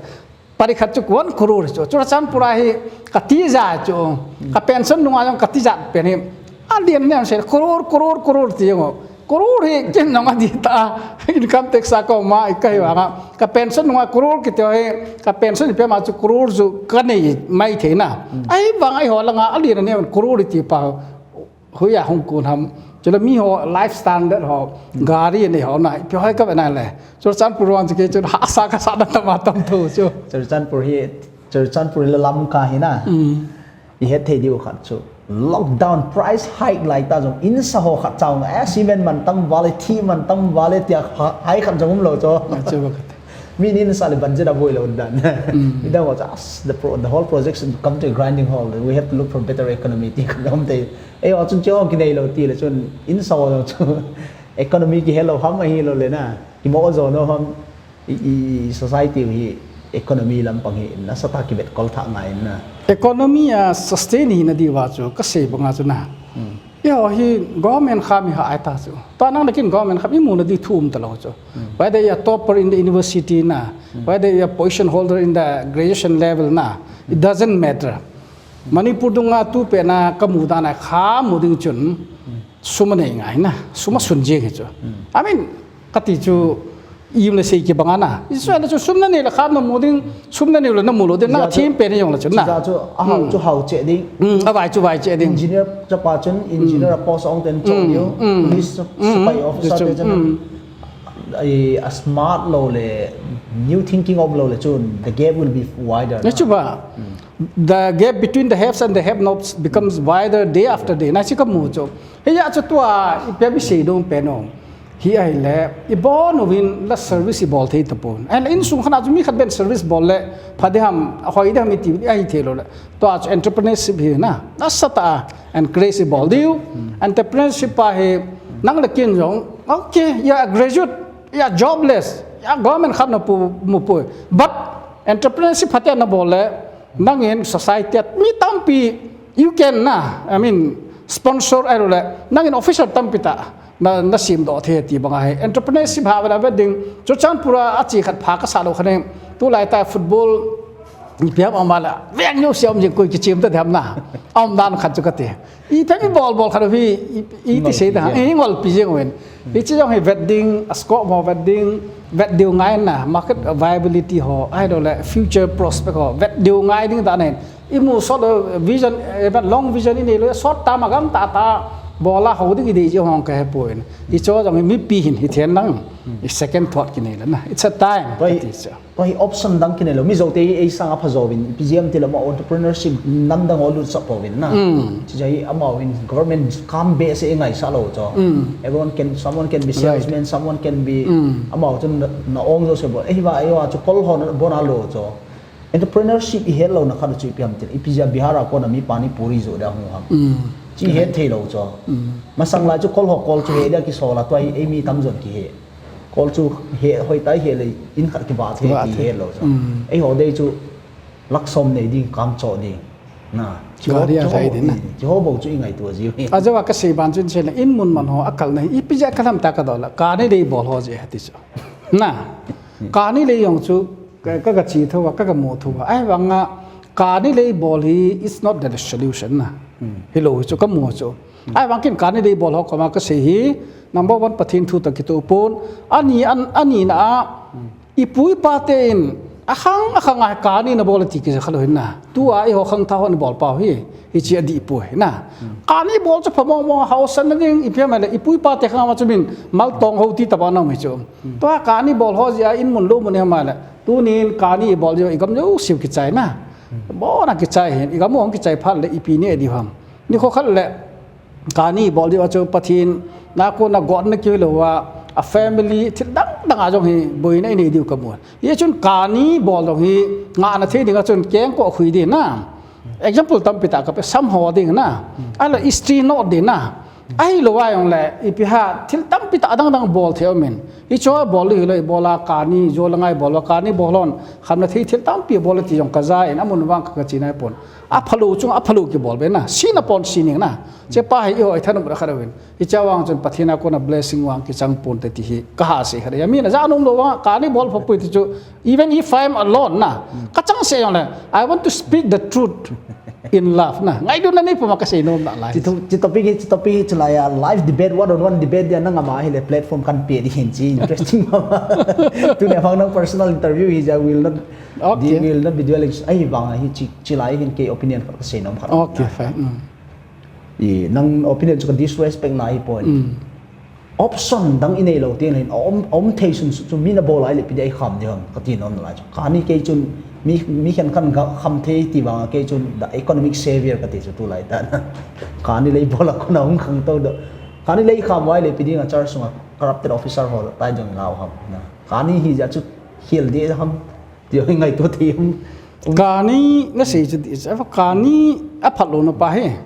Pari khat chu one crore chu. Churachandpur a hi ka ti ja chu. Ka pension nunga jong ka ti ja pen hi. A lian ne se crore, crore, crore ti ngo. Crore hi ken nong a di ta. Income tax a ko ma i ka hi wa nga. Ka pension nunga crore ki te hi. Ka pension pe ma chu crore chu ka nei mai thei na. Ai bang ai ho la nga a lian ne crore ti pa. Huya hung kun ham. Chula mi ho life standard ho. Gari ne ho na. Pe hoi ka ba na le. Churachandpur wan chu ke chu ha sa ka sa da ta ma tam tho chu. Churachandpur hi, Churachandpur la Lamka hi na. I het thei diu khat chu. Lockdown price hike lai ta jong in sa ho khat chang a cement man tam vale, thi man tam vale tia hai khat jong um lo chu. Mi nin sa le budget a boi lo dan. Mi da ho chu as the pro, the whole project should come to a grinding halt. We have to look for better economy ti khat um te. Ei ho chun chu ki nei lo ti le chun in sa ho chu economy ki hello ham a hi lo le na. Ki mo zo no ham. I, i society hi economy lampang hi nasatah a kivet kol thah ngai na. Economy a sustain hi na diu va chu ka sei banga chu na. I ho hi government kha mi ha ai ta chu. Ta nang nakin government kha mi mu na di thum ta lo chu. Whether you are topper in the university na, whether you are position holder in the graduation level na, it doesn't matter. Manipur dunga tu pe na ka mu da na kha mu ding chun. Sum a nei ngai na, sum a sun jeng hi chu. I mean, ka ti chu, im le sei ki banga na. I chu le chu sum na nei le kha na mu ding, sum na nei le na mu lo ding, na thim pe ni jong le chu na. Chu chu a hau chu hau che ding. Mm, a vai chu vai che ding. Engineer chapa chun, engineer a post ong ten chong diu. Police, sipai officer te chun. Ai, a smart lo le, new thinking of lo le chun, the gap will be wider. Na chu ba. The gap between the haves and the have-nots becomes wider day after day. Na chi ka mu chu. He ya chu tua, i pe bi sei dong pe no. Hi ai le, i bon uvin la service i bol thei ta pon. Ai le insung khana chu mi khat ben service bol le, pha de ham, a hoi de ham i ti, ai thei lo le. Tua chu entrepreneurship hi na. Nasatah a, encourage i bol diu. Entrepreneurship pa hi, nang le kin jong. Okay, you are a graduate, you are jobless, you are government khat na pu, mu pu. But entrepreneurship pha te na bol le, Nangin society a mi tampi, you can na, I mean, sponsor ai lo le, nangin officer tampi ta, na, na semdoh thei ti banga hi. Entrepreneurship ha vela vet ding. Churachandpur a achi khat pha kasah lou khat in. Tulai ta football ipi ham ama la. Veng neo siam jing koi kichim ta dem na. Aum dan khat chu kati. Ipi mi bol bol khat hi i, i ti sei da. I ngolpi jing uvin. Hiche jong hi vet ding, a scope mo vet ding, vet diu ngai na, market viability ho, ahilou le future prospect ho, vet diu ngai ding dan in. Imu sot lou vision, eh, long vision inei lou, short term a gam tah tah bol a hou ding idei ji hong kahe poi. Hicho jong hi mipi hin hithei nang, i second thought kinei le na. It's a time. Tua hi, kati chu. Tua hi option dang kinei lou. Mi jouse hi ei sang a pha jouvin, ipi jeh ham itile ama entrepreneurship namdang ho lut sah pouvin na. Chuche hi amahon government kam behseh a ngaisah lou chu. Everyone can, someone can be salesman, someone can be, amahon na, na ong jouse bol. Eiva, eiva chu kol ho na bon a lou chu. Entrepreneurship ihet louna khat chu ipi ham itile, ipi jeh a Bihar a kona mi pani puri joh dia hung ham. Chu ihet thei lou chu. Masang lai chu kol ho kol chu he dia kisol a, tua hi ei mi tamjon kihe. Kol chu he, hoitah a he le in khat kiva thei ti he lou chu. Eiho dei chu lakh som nei ding, kam choh ding. Na, gari a thai ding na. Chuho bou chu ingaito jiu hi. Ajeh a kasei ban chun sei le in mun man ho akal na hi, ipi jeh a kal ham tia kadoh le, kani lei bol ho jeh a ti chu. Na, kani lei jong chu, ka, ka, kache thou a, ka, kamu thou a. Ahivanga, kani lei bol hi is not the solution na. Hilou hi chu kamu chu. Ahivang ken kani lei bol ho koma kasei hi, number one Pathen thu toh kitoh pon. Ani, an, ani na a, ipu ipa te in, akhang, akhang a kani na bol ti kija khalou hin na. Tua eiho khangthah hon bol pau hi, hiche adih poi na. Kani bol chu pha mong mong, haosan na ding, ipi ham le, ipu ipa te khang a chu min, mal tong ho ti taba na um hi chu. Tua kani bol ho jeh a in mun lou mun hi ham le. Tunin kani ibol jeh a igam jouseu kichai na. Bon a kichai hin, igam hung kichai phat le ipi neh diu ham. Nikho khat le kani ibol jeh a chu Pathen na kona gotna kihilou a, a family thil dang dang a jong hi boina inei diu kamu. Hichun kani bol jong hi ngahna thei ding a chun kengkoh khui ding na. Example tampi tah kape, sam ho ding na. Ahilou istri not ding na. Ahilou a jong le, ipi ham, thil tampi tah dang dang bol thei um in. Hicho bol lou hilou, ibol a kani, jo le ngai bol a kani bol hon, khamna thei thil tampi bol ti jong kaja in, amun vang ka, kache nai pon. Aphalou chung, aphalou kibol be na, sina pon sining na. Chepa hi eiho ithanom ra khat uvin. Hiche vang chun Pathen a kona blessing vang kichang ponte ti hi, kaha sei khat. Amin aja nom lou vang, kani bol pha poi ti chu, even if I am alone na, kachang se jong le, I want to speak the truth in love na. Ngailutna nei puma kasei nom nalai. Chi to-, chi topic hi, chi topic hi chulai a live debate, one on one debate dia nangma hile platform kahin pe ding hin chi interesting mama. Tuni a vang nang personal interview hi jeh a will not, okay, will not be dwelling. Ahivang hi chi, chulai hin kei opinion khat kasei nom khat. Okay, fine. I, nang opinion chu ka disrespect na hi poi. Option dang inei lou teng le hin, aum, aum thei sun sun chu mi na bol a ile ipi dia ikham diu ham, kati nom nalai chu. Kani kei chun mi, mi khenkhat ga kham thei ti vang a kei chun the economic savior kati chu tulai tah na. Kani lei bol a kona hung khangtou doh. Kani lei kham uva ile ipi dinga church sunga corrupted officer ho tai jong lau ham na. Kani hi jeh a chu khel ding ham. Ti hi ngaito thei um. Kani nasei chu ti, kani aphat louna pa hi.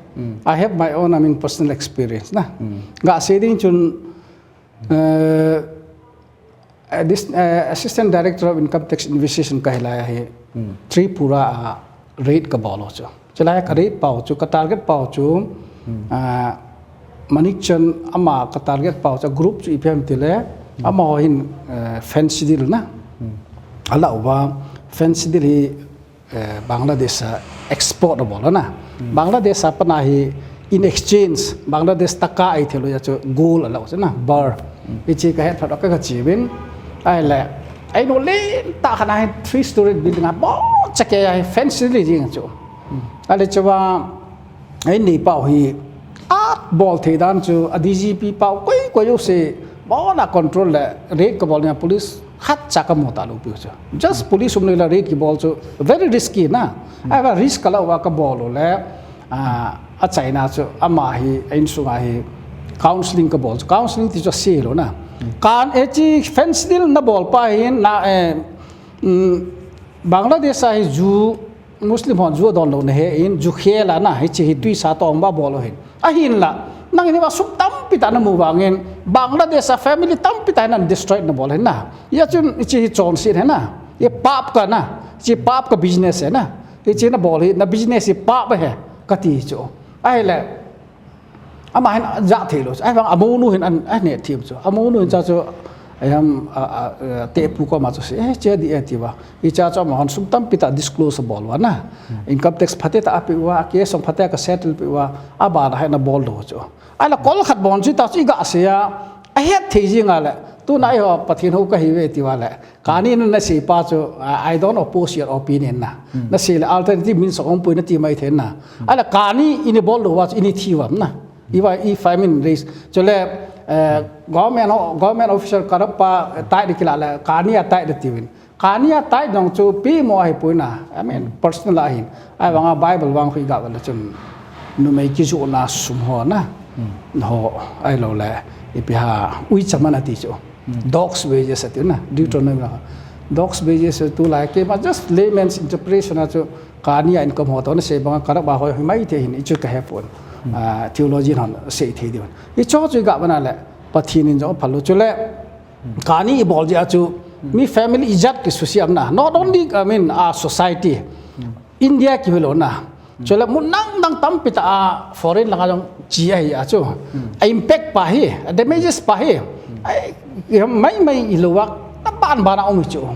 I have my own, I mean, personal experience na. Gasei ding chun, eh, this, eh, Assistant Director of Income Tax Investigation kahi lai a hi. Tripura a raid kabol u chu. Chulai a ka raid pau chu, ka target pau chu, ah, Manik Chand ama ka target pau chu, group chu ipi ham itile, amaho hin, eh, fence deal na. Alah uva, fence deal hi, eh, Bangladesh a export abol na. Bangladesh a pat a hi in exchange, Bangladesh taka eithei lou a chu gold alah u chu na, bar. Hiche kahet phat a ka, kache uvin. Ahile, einu lentah khat a hi three story building a, bon chakei a hi fence deal jing chu. Ahile chua, Ei neipa u hi, abol thei dan chu, a D G P pa u, koi, koi u se, bon a control le, raid kabol nia police, khatcha kamu talou piu chu. Just police um le la raid kibol chu, very risky na. Ahivang risk kala uva kabol u le, ah, achaina chu, ama hi, a insung a hi, counseling kabol chu, counseling ti chu ase lou na. Kan e chi fence deal nabol pa hin, na, eh, mm, Bangladesh a hi ju, Muslim hon ju adon lou nahe in, ju khel a na, hiche hi tuisa tong ba bol u hin. Ahinla, nangin hiva sum tampi tah namu vangin, Bangladesh a family tampi tah hi nan destroy nabol hin na. Hia chun hiche hi chonset hi na. Hi pap ka na, hiche pap ka business hi na. Hiche nabol hi, na business hi pap hi, kati chu. Ahile, Ama hin ajah thei lou. Ahivang amonu hin an, aneh thim chu. Amonu hin cha chu, ahem, a, a, a, tepu koma chu se, eh, che di e ti uva. Hicha chu amahon sum tampi tah disclose abol uva na. Income tax phatah a ape uva, case jong phatah a ka settle peh uva, abana hin abol lou chu. Ahile kol khat bon chu ta chu iga sei a, ahet thei jing a le. Tuna eiho Pathen hou kahi uve ti uva le. Kani na, nasei pa chu, I, I don't oppose your opinion na. Nasei le alternative means of umpui nati mai thei na. Ahile kani ini bol lou uva chu ini thi uvam na. If I, if I mean raise. Chule, eh, government, government officer corrupt pa, eh, tai di kila le, kani a tai di tiuvin. Kani a tai dong chu pi mo ahi pui na. I mean, personal ahin. Ahivanga Bible vang khu iga vet le chun. Numei kijoh na sum ho na. Ho, ahilou le. Ipi ham, uicha man ati chu. Dog's wages ati na, Deuteronomy la. Dog's wages tulai keima just layman's interpretation a chu kani a income ho toh nasei banga corrupt a hoi hoi mai thei hin hichu kahe pon. Ah, theologian hon sei thei diu. Hicho chu iga vet na le Pathen in jong aphal lou chu le kani ibol jeh a chu mi family ijat kisuse am na. Not only, I mean, a society. India kihi lou na. Chule mun dang dang tampi tah a foreign langa jong che ahi a chu. A impact pa hi, a damages pa hi. Ai, mai mai ilou a, na ban ban a um hi chu.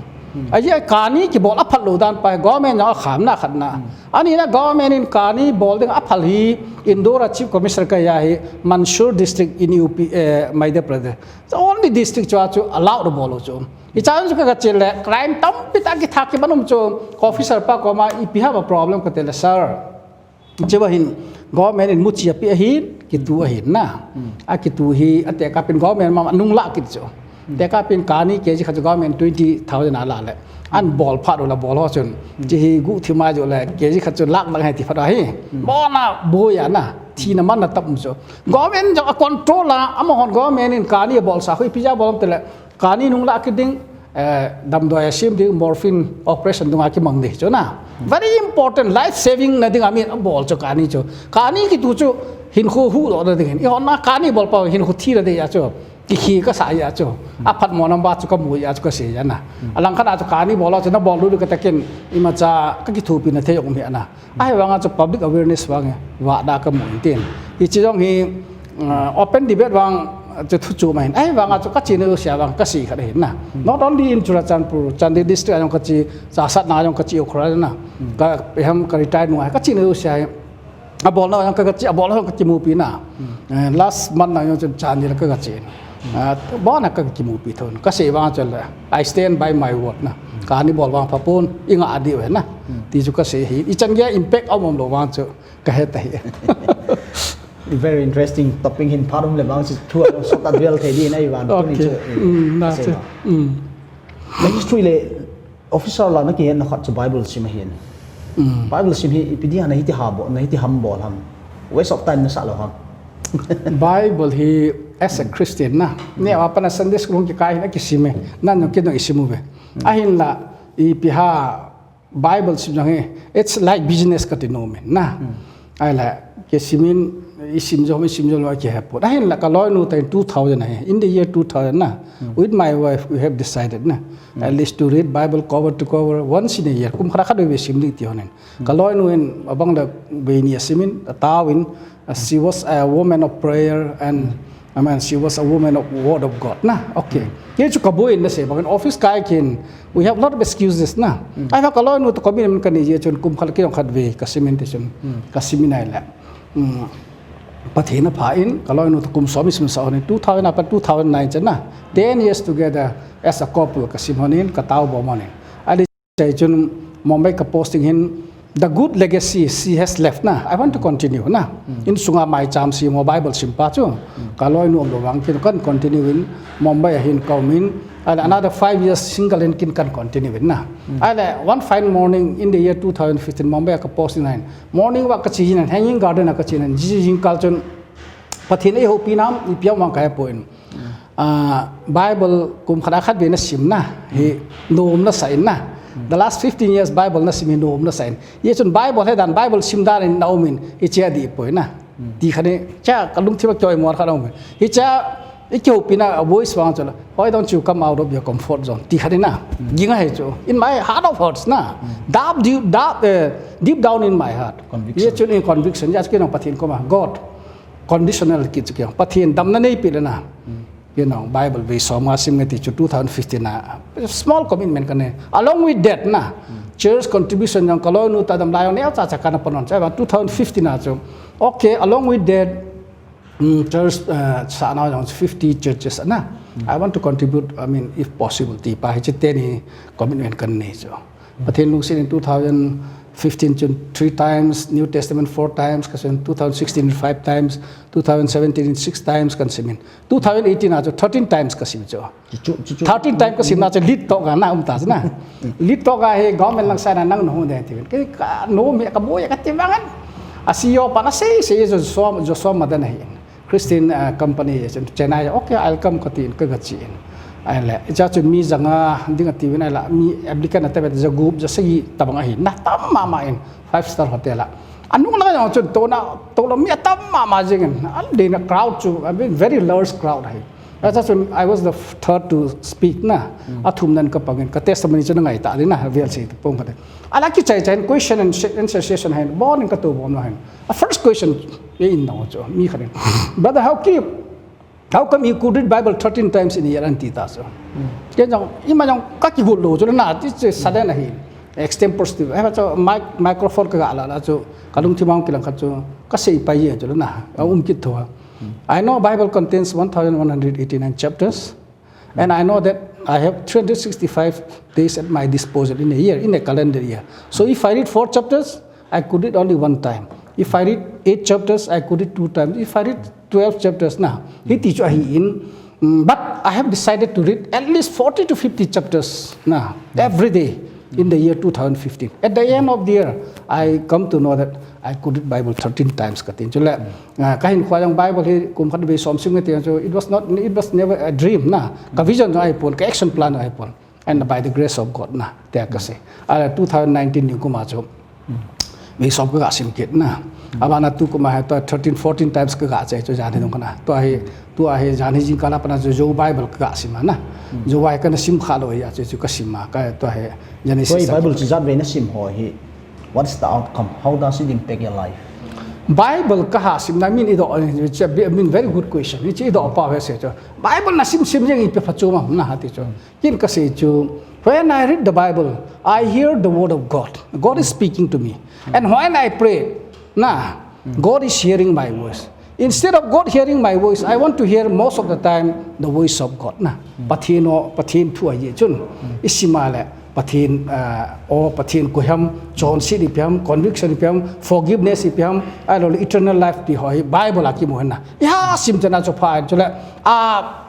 Ajeh a kani kibol aphal lou dan pa hi, government jong akham na khat na. Ani na government in kani bol ding aphal hi, Indore a Chief Commissioner kahi a hi, Mandsaur district in U P, eh, Madhya Pradesh. The only district chu a chu allowed bol u chu. Hicha chu ka, kache le, crime tampi tah kitha kiban um chu, officer pa koma ipi ham a problem kati le, sir. Hiche ba hin, government in muchi ape ahin, kitu ahin na. Akitu hi, atekah pen government ma, nung lah kit chu. Tekah pen kani K G khat chu government twenty thousand a la le. An bol phat u la bol ho chun. Hiche hi guhthim a joh le, K G khat chu lakh lang ahi ti phat ahi. Bona, boya na, thina man na tam um chu. Government jong a control a, amahon government in kani abolsa khu ipi jeh a bol am ti le, kani nung lah kit ding, eh, damdoi a sem ding, morphine operation dunga kimang ding chu na. Very important, life saving na ding a min abol chu kani chu. Kani kitu chu hinkho huhdoh na ding hin. Eihon a kani bol pa hinkho thi na ding a chu. Kikhe kasa a chu. Aphat mo number chu kamu a chu kasei a na. Alang khat a chu kani bol a chu nabol lou ding kati kin imacha kakithopi na thei um hi a na. Ahivanga chu public awareness vang e, vah da kamu in tin. Hiche jong hi, uh, open debate vang chu thu chu ma hin. Ahivanga chu kache na jouse a vang kasei khat ahin na. Not only in Churachandpur, Chandel district a jong kache, Chassad na jong kache u khura na. Ka, ihem ka retire nung a, kache na jouse a hi. Abolna jong ka, kache, abolna jong kakimupi na. Eh, last month na jong chu Chandel ka, kache. Ah, bona kakimupi thon. Kasei vang chu le, I stand by my word na. Kani bol vang pha pon, inga a diu ahi na. Ti chu kasei hi. Ichan gei a impact aum um lou vang chu kahe ta hi. Very interesting topic hin phat um le vang chu thu a sot a dwell thei ding ahi vang tuni chu. Kasei vang. Na history le officer la na kihetna khat chu Bible sim ahin. Bible sim hi ipi dia na hiti ha bol, na hiti ham bol ham. Waste of time na sa lou ham. Bible hi as a Christian na. Ni a pa na Sunday school hung kikai hin akisim e. Nan jong kidong isim uve. Ahinla ipi ham Bible sim jong hi. It's like business kati nom in na. Ahile, kisimin, isim jo, isim jo, kihe pon. Ahinla kaloinu tah in two thousand ahi. In the year two thousand na. With my wife, we have decided na. At least to read Bible cover to cover once in a year. Kum khat khat vei sim ding ti honin. Kaloinu in abang le vei ni asimin, ataovin, uh, she was a woman of prayer and, I mean, she was a woman of word of God. Na, okay. Kei chu kaboi in na sei, bang in office kai kin, we have lot of excuses na. Ahivang kaloinu toh commitment kanei jeh chun kum khat kidong khat vei kasimin ti chun, kasimin ahile. Pathen apha in, kaloinu toh kum som isim sah honin, two thousand a pat two thousand nine chan na. Ten years together as a couple kasim honin, katao bom honin. Chai chun Mumbai ka posting hin, the good legacy she has left na. I want to continue na. Insunga maicham sim ho Bible sim pa chu. Kaloinu umlou vang kin kan continue in Mumbai a hin kaum in. Ahile another five years single in kin kan continue in na. Ahile one fine morning in the year two thousand fifteen Mumbai a ka posting na hin. Morning walk kache in hanging garden a kache in. Jing kal chun Pathen in eihoupi nam, ipi ham vang kahe pon. Ah, Bible kum khat a khat vei nasim na, hi nom nasa in na. The last fifteen years Bible nasim hi nom nasa in. Hichun Bible he dan, Bible sim dan in naum in, hiche adih poi na. Ti khat in, cha kalungthim a kihoi mo khat aum in. Hiche, ikihoupi na a voice vang chu la, why don't you come out of your comfort zone? Ti khat in na. Ging ahi chu. In my heart of hearts na. Deep, deep, deep, eh, deep down in my heart. Conviction. Hichun in conviction, just kinong Pathen koma, God. conditional kiti chu kei, Pathen damna neipeh le na. Kei jong Bible vei som nga sim nge ti chu two thousand fifteen a small commitment kanei. Along with that na, church contribution jong kaloinu ta damlai jong neocha cha kana pan un. Chu two thousand fifteen a chu, okay, along with that, mm, church, uh, sahna jong fifty churches na. I want to contribute, I mean, if possible, ti pa hiche teni commitment kanei chu. Pathen lungset in two thousand fifteen chun three times, New Testament four times, kasem two thousand sixteen five times, two thousand seventeen six times kasim in. Two thousand eighteen a chu thirteen times kasim chu. Chu, chu, chu, chu. Thirteen times kasim na chu lit toh ga na um ta chu na. Lit toh ga hi government lang side a nang nahung ding ti uvin. Kei kanom e, kaboi e kati vang in. A C E O pan asei sei Joshua, Joshua Madan ahi. Christian, uh, company, Chennai, okay, I'll come kati in, kaga che in. Ahile, hiche chu mi ja nga ding ati uvin ahile, mi applicant atam e, ja gup, ja sagi tabang ahi, na tam mama in, five star hotel a. Anung lang jong chun, touna, touna mi atam mama jing in, a, the crowd chu, I mean, very large crowd ahi. Hiche chun, I was the f-, third to speak na, athumna in kapang in, ka testimony chu na ngai ta ding na, V L C te pong kate. Ala kichai chai in, question and sh-, answer session ahin, bon in kato bom lo ahin. A first question, e in dong chu, mi khat in, "Brother, how keep, how come you could read Bible thirteen times in a year?" ati ta chu. Kei jong, ima jong kakigel lou chu na, ti chu sudden ahi. Extempore speech. Ahivang chu mic-, microphone kaga la la chu, kalungthim a kilang khat chu, kasei pai e chu na, aum kit thou a. I know Bible contains one thousand one hundred eighty-nine chapters. And I know that I have three hundred sixty-five days at my disposal in a year, in a calendar year. So if I read four chapters, I could read only one time. If I read eight chapters, I could read two times. If I read twelve chapters, na, hiti chu ahi in. Mm, but I have decided to read at least forty to fifty chapters, na, every day in the year two thousand fifteen. At the end of the year, I come to know that I could read Bible thirteen times kati. Chule, ah, kahin khuai jong Bible hi kum khat vei som sim nge ti chu, it was not, it was never a dream na. Ka vision jong ahipon, ka action plan jong ahipon. And by the grace of God na, tia kasei. Ahile two thousand nineteen ni kum a chu vei som kaga sim kit na. Abana tu kum a hi tua thirteen, fourteen times kaga che chu jan hi dong kana. Tua hi, tua hi jan hi jingkah a pat a chu Jou Bible kaga sim a na. Jou a hi kana sim kha lou ahi a chu, chu kasim a, ka tua hi Genesis. Tua hi Bible chu jat vei nasim ho hi. What's the outcome? How does it impact your life? Bible kaha simna min i doh, I mean, very good question. Hiche i doh pau hi asei chu. Bible nasim sim jeng ipi phatchom ham na hati chu. Kei in kasei chu, when I read the Bible, I hear the word of God. God is speaking to me. And when I pray, na, God is hearing my voice. Instead of God hearing my voice, I want to hear most of the time the voice of God. Na, Pathen o, Pathen thu ahi chun. I sim a le, Pathen, ah, o, Pathen koi ham, chonset ipi ham, conviction ipi ham, forgiveness ipi ham, ahilou le eternal life ti ho hi Bible a kimu ahi na. I ha sim chan a chu pha in chule, ah,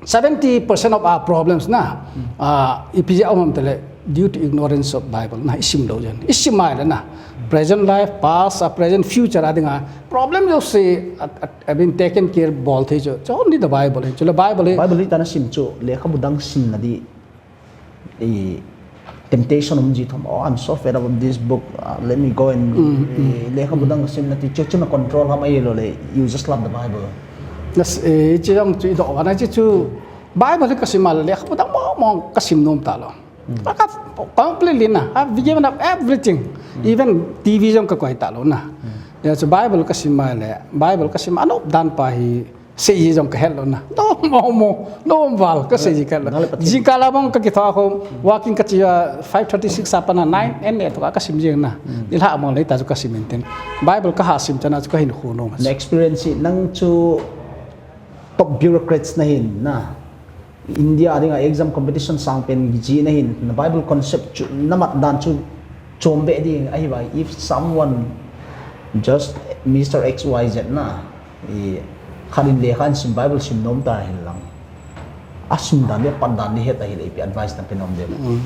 seventy percent of our problems na, ah, ipi jeh a um ham tile, due to ignorance of Bible na, i sim lou jeh in. I sim a le na, present life, past, ah, present, future a dinga problem jouse, ah, ah, have been taken care bol thei chu, chu only the Bible in. Chule Bible hi Bible hi tana sim chu, lekhabu dang simna di, i, temptation um ji thom, "Oh, I'm so fed up of this book. Uh, let me go and, eh, lekhabu dang sim na," ti chu, chu na control ham ahilou le, you just love the Bible. Yes, eh, chu jong chu i doh vang a chu, chu Bible hi kasim a le, lekhabu dang mong mong kasim nom talou. Ka completely na, I've given up everything. Even T V jong kakoi talou na. Ya, chu Bible kasim a le, Bible kasim a, anop dan pa hi, Seiji jong kahet lou na. Nom mo mo, nom val, kaseiji kahet lou. Nale Pathen. Jingkah a bang kakithou a khu, walking kache a, five thirty six a pat a nine, en le toh kasim jeng na. Nilhah mong le hita chu kasim in tin. Bible kaha sim chan a chu kahin khu nom. Na experience hi nang chu top bureaucrats nahin na. India a dinga exam competition sangpen ji nahin. Na Bible concept chu, na mat dan chu chom be ding ahi vai. If someone just Mister X Y Z na, I, khat in lekha ahin sim, Bible sim nom ta hen lang. Asim dan le, apat dan le, het ahile, ipi advice nape nom dem? Mm.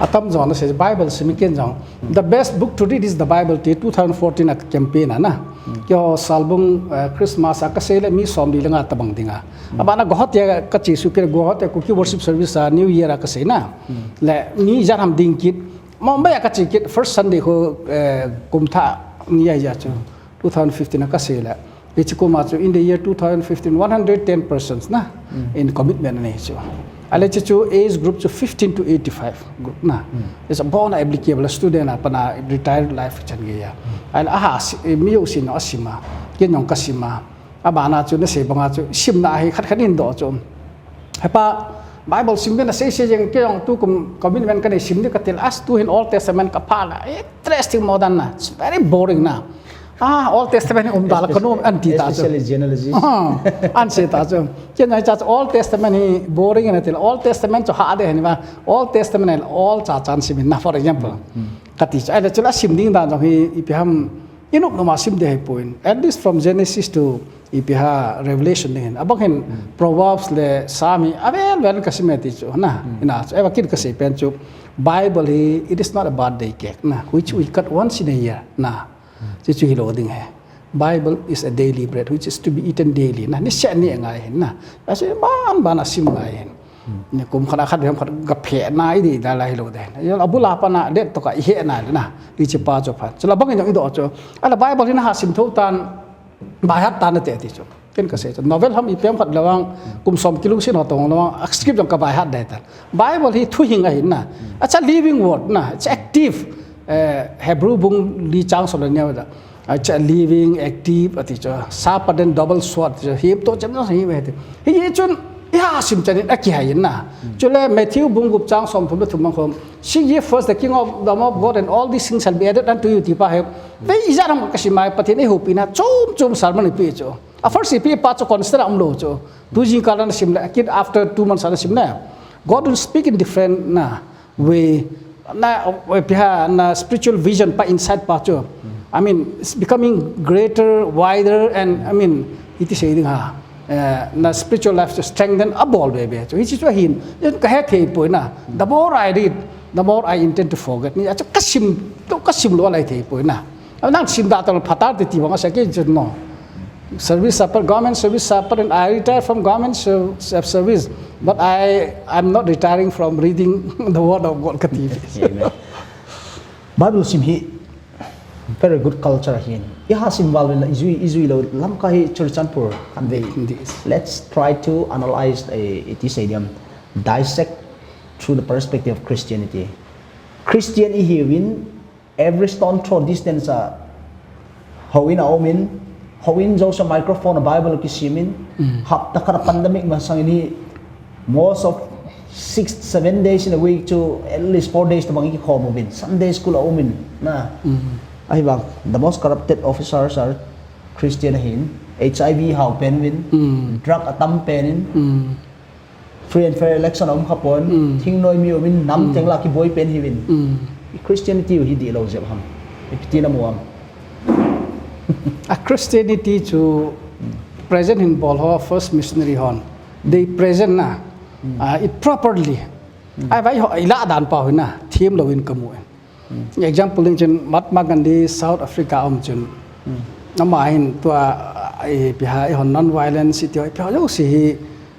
Atam jong nasei, Bible sim kit jong. The best book to read is the Bible ti two thousand fourteen a campaign a na. Mm. Keiho Salbung, eh, Christmas a kasei le mi somli le nga tabang dinga. Mm. Abana Guwahati a kache suh kit, Guwahati a Kuki worship service a New Year a kasei na. Mm. Le mi ijat ham ding kit. Mumbai a kache kit first Sunday khu, eh, kum thah ni ahi jeh chun. Two thousand fifteen a kasei le. Hiche kum a chu in the year two thousand fifteen, one hundred ten persons na, mm, in commitment anei chu. Ahile hiche chu age group chu fifteen to eighty-five group na. Mm. It's a bona applicable student a pat a retired life chan gei a. Mm. Ahile aha si, eh, mi jousen jong asim a, ken jong kasim a. Abana chu nasei banga chu simna hi khat khat in doh chu. Hepa, Bible sim ding nasei sei jeng, kei jong tukum commitment kanei sim ding katil, as tuhin Old Testament kaphah la, interesting modern na, it's very boring na. Ah, Old Testament hi umda la kanom an ti ta chu. Especially genealogy. Ah, an sei ta chu. Kei ngai cha chu Old Testament hi boring na til, Old Testament chu hah ding ahi na. Old Testament hi Old cha chan sim in na, for example. Kati chu, ahile chu la sim ding dan jong hi ipi ham, inop nop ma sim ding ahi poi. At least from Genesis to ipi ham Revelation ding hin. Abang hin Proverbs le Psalm hi avel vel kasim e ti chu na. Ina chu, eva kin kasei pen chu, Bible hi, it is not a birthday cake na, which we cut once in a year na. Chu chu hilou ding ahi. Bible is a daily bread which is to be eaten daily na. Niseh ni ngai hin na. Asei ban ban a sim ngai hin. Ni kum khat a khat vei ham khat ga phe na i ding da la hilou ding. Abul a pat na det toh ka i he na le na. Hiche pa chu phat. Chule bang in jong i doh chu, ala Bible hi na ha sim tho tan, by heart tan nate ti chu. Ken kasei chu, novel ham ipi ham khat le vang, kum som kilungset ho toh le vang, a script jong ka by heart ding tan. Bible hi thuhing ahi na. It's a living word na. It's active. Eh, Hebrew bung li chang som le ni a, it's a living, active, ati chu, sharper than double sword, chu, him toh chem jong hi ve ti. Hichun, i ha sim chan in akihai in na. Chule Matthew bung gup chang som thum le thum bang khom, "Seek ye first the kingdom of God and all these things shall be added unto you," ti pa hi. Ve ijat ham kasim a, Pathen eihoupi na chom chom sermon ipi chu. A first ipi pa chu consider a umlou chu. Tu jingkah a na sim le, kin after two months a na sim na. God will speak in different na way, na, eh, ipi ham, na spiritual vision pa, insight pa chu. I mean, it's becoming greater, wider, and, I mean, iti sei ding ham, eh, na spiritual life chu strengthen abol be be chu. Hiche chu ahin, ken ka he thei poi na. The more I read, the more I intend to forget. Ni, achu kasim, kasim lou a lai thei poi na. Nang sim da tah phatar ti ti bang a sei kei chu no. Service sergeant, government service sergeant, and I retire from government ser-, ser-, service, but I am not retiring from reading the word of God kati. Amen. Bible sim hi very good culture ahin. I ha sim val vin la i jui, i jui lou lam ka hi Churachandpur kan ve. Indeed. Let's try to analyze a, iti sei ding ham, dissect through the perspective of Christianity. Christian ihiuvin, every stone throw distance a houin a um in, houin jouse microphone a Bible kisim in, hapta khat a pandemic masang in hi, most of six, seven days in a week chu at least four days tabang i kikhom uvin, Sunday school a um in, na. Ahivang, the most corrupted officers are Christian ahin, H I V hao pen uvin, drug atam pen in, free and fair election a um kha pon, thingnoi mi um in, nam teng la kiboi pen hiuvin. I Christianity u hi dihlou jep ham? Ipi ti na mu ham? A Christianity chu present hin bol ho, first missionary hon. They present na. Ah, it properly. Ahivang i ho, i lah dan pa hi na, them lou in kamu e. Example ding chun Mahatma Gandhi South Africa a um chun. Ama hin tua, eh, ipi ham, i hon non-violence iti ho, ipi ho jouse hi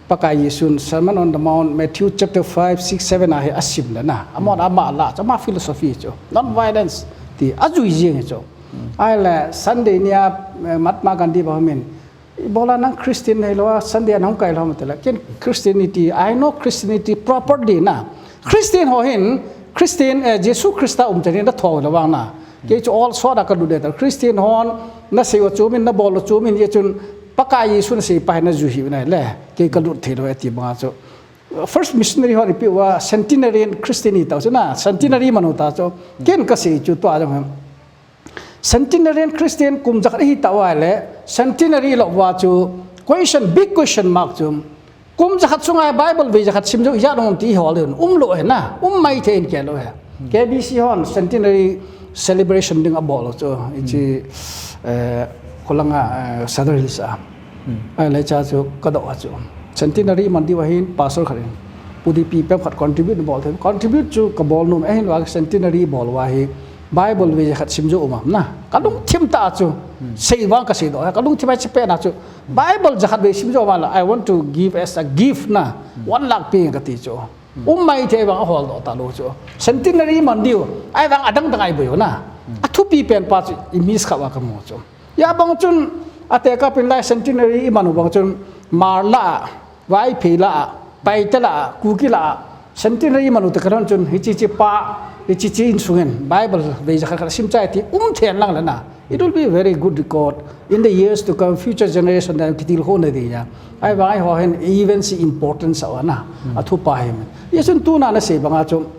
Pakai Jesun Sermon on the Mount, Matthew chapter five, six, seven a hi asim le na. Amahon ama lah chu, ama philosophy chu. Non-violence ti ajui jeng chu. Ahile Sunday nia, eh, Mahatma Gandhi bang hin, "Ibola nang Christian hilou a, Sunday a nahung kai lou ham?" ati le, ken Christianity, I know Christianity properly na. Christian ho hin, Christian, eh, Jesu Christa umchan hi na thou lou vang na. Kei chu all sort a kalut e ta. Christian hon, nasei u chu min, nabol u chu min, hichun Pakai Jesu nasei pa hi najui hiu na le. Kei kalut thei lou e ti banga chu. First missionary hon ipi uva, centenarian Christian hi tau chu na. Centenary manu ta chu. Ken kasei chu tua jong ham. Centenarian Christian kum jakhat ihi tau a le, centenary lou uva chu question, big question mark chu. Kum jakhat sunga Bible vei jakhat sim jou ijat um ti hol un, umlou e na, um maithei in kei lou e. K B C hon centenary celebration ding abol u chu, hiche, eh, kholanga, eh, Sadar Hills a. Ahile cha chu kadoh a chu. Centenary man diu ahin pastor khat in. Pu D P pem khat contribute bol thei. Contribute chu kabol nom ahin vang centenary bol uva hi Bible vei jakhat sim jou um am na. Kalungthim tah a chu. Sei vang kasei doh. Kalungthim a chu pen a chu. Bible jakhat vei sim jou uva la, I want to give as a gift na. One lakh pe kati chu. Um maithei vang ahol doh talou chu. Centenary man diu. Ahivang adang dang a iboi u na. Athupi pen pa chu i miss kha uva kamu chu. Hia bang chun, atekah pin lai centenary iman u bang chun, Hmar lah a, Vaiphei lah a, Paite lah a, Kuki lah a, centenary iman u te karon chun, hiche hiche pa, Hiche, hiche insung hin Bible vei jakhat khat sim chai ti um thei lang le na. It will be a very good record in the years to come, future generation dan kitilkhouna ding a. Ahivang eiho hin even si importance a na. Athu pa hi. Hichun tuna nasei banga chu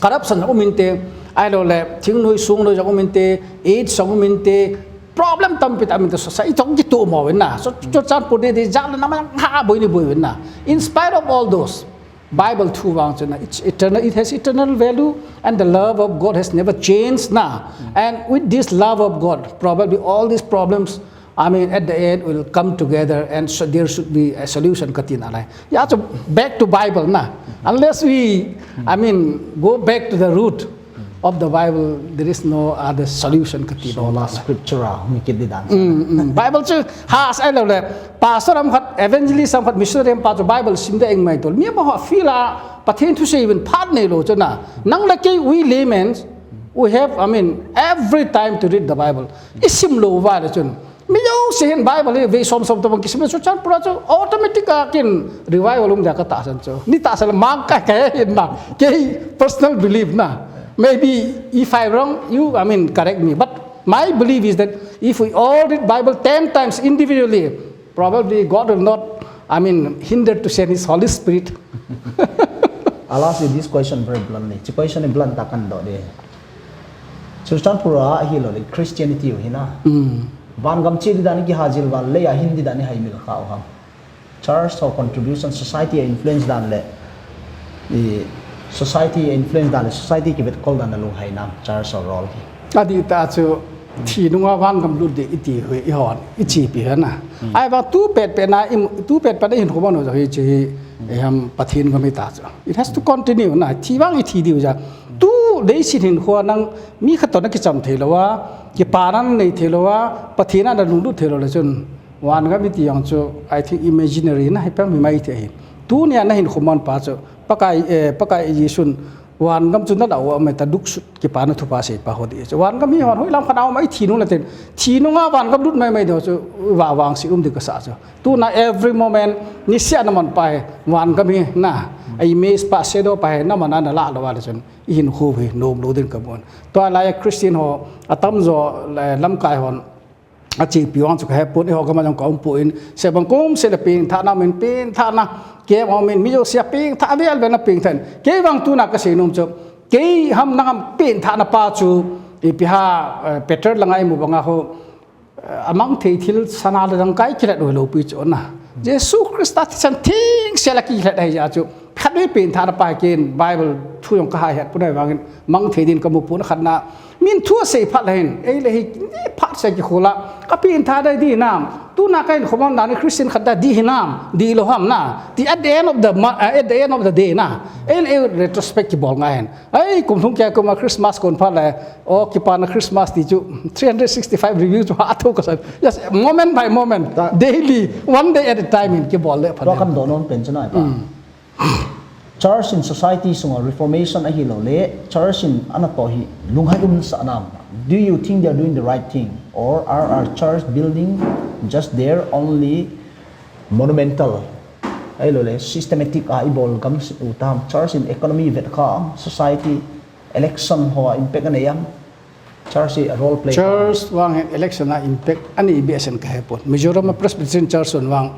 corruption um inte, ahilouleh thingnoi songnoi jong um inte, AIDS jong um inte, problem tampi tah um inte, society jong kitoh mo uvin na. So, Churachandpur dei dei jat le nam jong ha boi ni boi uvin na. In spite of all those, Bible thu vang chu na, it's eternal, it has eternal value, and the love of God has never changed na. And with this love of God, probably all these problems, I mean, at the end will come together, and so there should be a solution kati nalai. Ya chu back to Bible na. Unless we, I mean, go back to the root of the Bible, there is no other solution kati. Sola Scriptura, hung kit di dan. Mm, mm. Bible chu ha sa lo le. Pastor ham khat, evangelist ham khat, missionary ham pa chu Bible sim ding ahi mai tol. Mi amaho field a Pathen thusei uvin phat neilou chu na. Nang le kei, we laymen, we have, I mean, every time to read the Bible. Isim lou uva le chun. Mi jouse hin Bible hi vei som som tobang kisim le chu Churachandpur a chu automatic a kin revival um dia katahsan chu. Ni tahsan le mang kahe kahe hin na. Kei personal belief na. Maybe if I wrong, you, I mean, correct me. But my belief is that if we all read Bible ten times individually, probably God will not, I mean, hinder to send His Holy Spirit. I'll ask you this question very bluntly. Hiche question hi blunt tah kahin doh ding. Churachandpur a ahilou le Christianity u hi na. Vangam che di dan kihajil uva, lei a hin di dan ihaimil kha u ham? Church ho contribution, society a influence dan le, i, society a influence dan le, society kivetkol dan a lunghai nam, church ho role hi. Adih tah chu, thi nunga vangam lut ding iti hi, eihon, ichepi hi na. Ahivang tu pet pet na, i, tu pet pet na ihinkho man u jong hiche hi, eiham Pathen gam hita chu. It has to continue na, thi vang ithi diu ja. Tu leiset hinkho nang mi khat toh na kicham thei lou a, kipana nei thei lou a, Pathen a na lunglut thei lou le chun. Vangam iti jong chu, I think imaginary na, hi peng mi mai thei ahi. Tunia nahinkho man pa chu, Pakai, eh, Pakai Jesun, vangam chu nalah uva, amai ta duk sut kipana thupha seipa ho ding chu. Vangam hi hon, hoilam khat a um a ithi nung le tin, thi nunga vangam lut mai mai ding chu, va vangset um ding kasa chu. Tuna every moment, niseh a naman pa hi, vangam hi na, a image pa, shadow pa hi, naman a nalah lou uva le chun, ihinkho hi, nom lou ding kamun. Tua lai a Christian ho, atamjo, le, lamkai hon, achepi vang chu kahepon, eiho gam a jong kaum poi, se bang kum se le pengthahna min pengthahna, kei vang min mi jouse a pengthah vel vel na pengthah in. Kei vang tuna kasei nom chu, kei ham nang ham pengthahna pa chu, ipi ham, eh, Peter langa imu banga ho, eh, amang thei thil sana le dangka ikilhet u hilou pi chu na. Jesu Christa thisan theng sel a kilhet ahi jeh a chu. Khatvei pengthahna pa hi ken Bible thu jong kaha het pon ahivangin mang thei din kamu pon khatna. Min thu asei phat le hin, ei le hi, ni phat seh kikhol a, kapengthah ding hinam. Tuna kahinkho man dan hi Christian khat dan ding hinam, dihlou ham na. Ti at the end of the mo-, uh, at the end of the day na. Ei le ei retrospect kibol ngai hin. Ei, kum thum kei kum a Christmas kon phat le, o kipana Christmas ti chu three hundred sixty-five review chu ha tho kasa. Yes, moment by moment, daily, one day at a time in kibol le phat. Tua kadoh nom pen chu na pa. Church in society sunga reformation ahilou le, church in anatoh hi lunghai um sah nam. Do you think they are doing the right thing? Or are our church building just there only monumental? Ahilou le, systematic a ibol gam u tam. Church in economy vetkha am, society, election ho a impact anei am? Church hi a role play. Church vang hin election a impact anei behseh in kahepon. Mizoram a Presbyterian Church hon vang.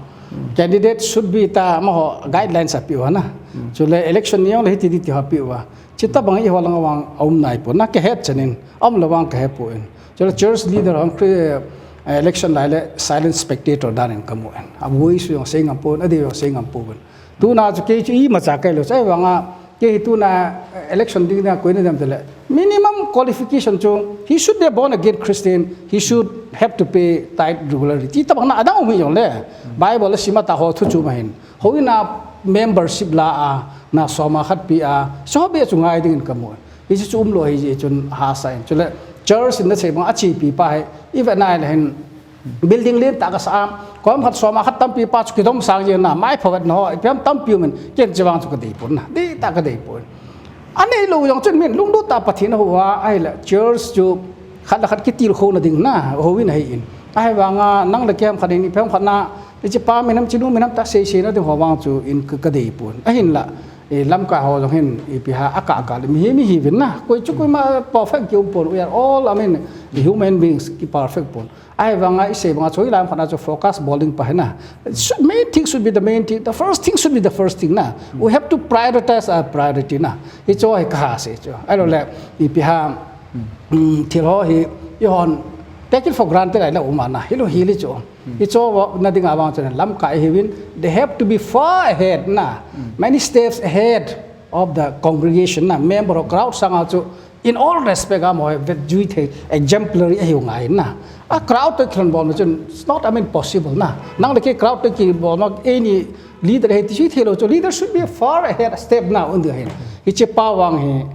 Candidate should be ta amaho guidelines apeh uva na. Chule election ni jong le hiti ding ti ho apeh uva. Chuti bang eiho lang a vang aum naipon. Na kahet chan in, aum lou vang kahepon. Chule church leader hon Chri-, eh, election lai le silent spectator dan in kamu in. A voice jong sei ngam pon, adei jong sei ngam pon. Tuna chu kei chu imacha kailou, chu ahivanga kei hi tuna, eh, election ding na koi na dem tile. Minimum qualification chu, he should be a born again Christian, he should have to pay tithe regularly. Ti tabang na adang um hi jongle. Bible a sim a ta ho thu chu ma hin. Houin a membership la a, na soma khat pe a, so be chu ngai ding in kamu. Hiche chu umlou ahi jeh chun hahsa in. Chule church in nasei bang a chepi pa hi, ivet na le hin, building lentah kasa a, kom khat soma khat tampi pa chu kidom sang jeng na, mai phavet na ho, ipi ham tampi um in, ken chevang chu kadei pon na, dei tah kadei pon. Aneilou jong chun min lunglut tah a Pathen ahou a, ahile church chu khat le khat kitilkhouna ding na, houin ahi in. Ahivanga nang le kei ham khat in, ipi ham khat na, hiche pa min ham, hiche nu min ham tah seiseina ding ho vang chu in ka, kadei pon. Ahinla, lamkai ho jong hin ipi ham akah kah le mihem ihiuvin na. Koi chu koima perfect kium pon, we are all, I mean, human beings, ki perfect pon. Ahivanga isei banga chu hoilam khat a chu focus bol ding pa hi na. Main thing should be the main thing. The first thing should be the first thing na. We have to prioritize our priority na. Hichu hi kaha sei chu. Ahilou le ipi ham, thil ho hi eihon take it for granted ahile um a na. Hilou hile chu. Hichu na dinga vang chu lamkai ihiuvin, they have to be far ahead na. Many steps ahead of the congregation na. Member ho, crowd sanga chu in all respect a mo vet jui thei, exemplary ahiu ngai na. A crowd toh kilhon bol chu it's not, I mean, possible na. Nang le kei crowd toh kibol ma, any leader hi ti jui theilou chu, leader should be far ahead step na, un ding hin. Hiche pa vang hi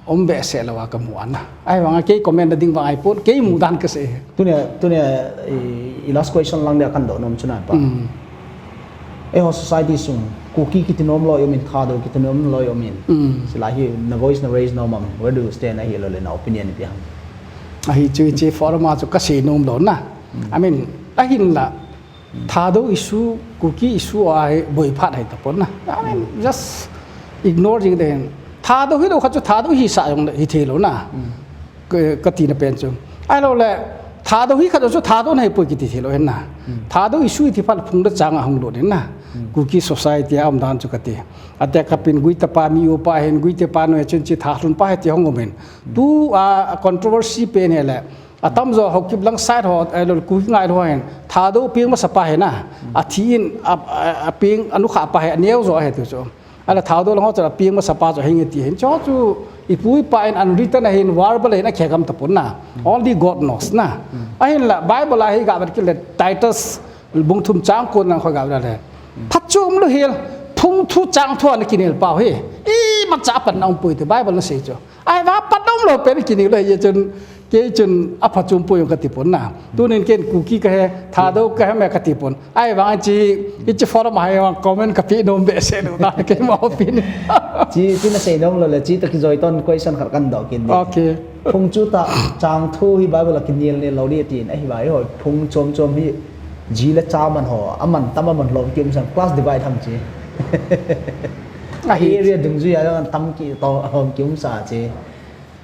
um behseh lou a kamu a na. Ahivanga kei comment na ding vang ahipon, kei mudan kasei. Tunia, tunia i last question lang dia kadoh nom chu na pa. Eiho society sung Kuki kiti nom lou i um in, Thadou kiti nom lou i um in. Chulai hi na voice na raise nom am, where do you stand ahilou le na opinion ipi ham? Ahi chu hiche forum a chu kasei nom lou na. I mean, ahinla Thadou issue, Kuki issue a hi boi phat hi tapon na. I mean, just ignore jing ding. Thadou hilou khat chu Thadou hisah jong le hitheilou na. Ka, katina pen chu. Ahilou le, Thadou hi khat chu Thadou nahi poi kiti theilou hin na. Thadou issue iti phat phung le chang a hung lut in na. Kuki society a umdan chu kati. Ate kapin Guite pa mi upa hin, Guite pa noi chun chi thalhun pa hi ti hung um in. Tua controversy pen hi le. Atamjo Haokip lang side ho, ahilou Kuki ngailou ho hin. Thadou peng masa pa hi na. Athi in, a, a, apeng, anukha pa hi, aneo jo ahi ti chu. Ahile Thadou lang ho chu apeng masa pa chu ahi nge ti hin. Chu chu ipu ipa in unwritten ahin, verbal ahin akigam tapon na. Only God knows na. Ahinla Bible a hi gavet kit le Titus bung thum chang ko nang kho gavet le. Phatchom lou hel, phung thu chang thu ana kinel pau hi. Imacha apat na um poi ti Bible na sei chu. Ahivang pat um lou pen kinel lou hi chun. Kei chun aphachom poi jong kati pon na. Tunin ken Kuki kahi, Thadou kahi me kati pon. Ahivang hiche, hiche forum a hi vang comment kapeh nom behseh lou na, keima opinion. Chi, chi nasei nom lou le, chi toh kijoi ton question khat kadoh kit ding. Okay. Phung chu tah, chang thu hi Bible a kinel nel lou ding atin, ahivang eiho phung chom chom hi ji le cha man ho, aman tam aman lou kium sang, class divide ham chi. Ahi. Area dungjui a jong tam kitoh kium sa chi.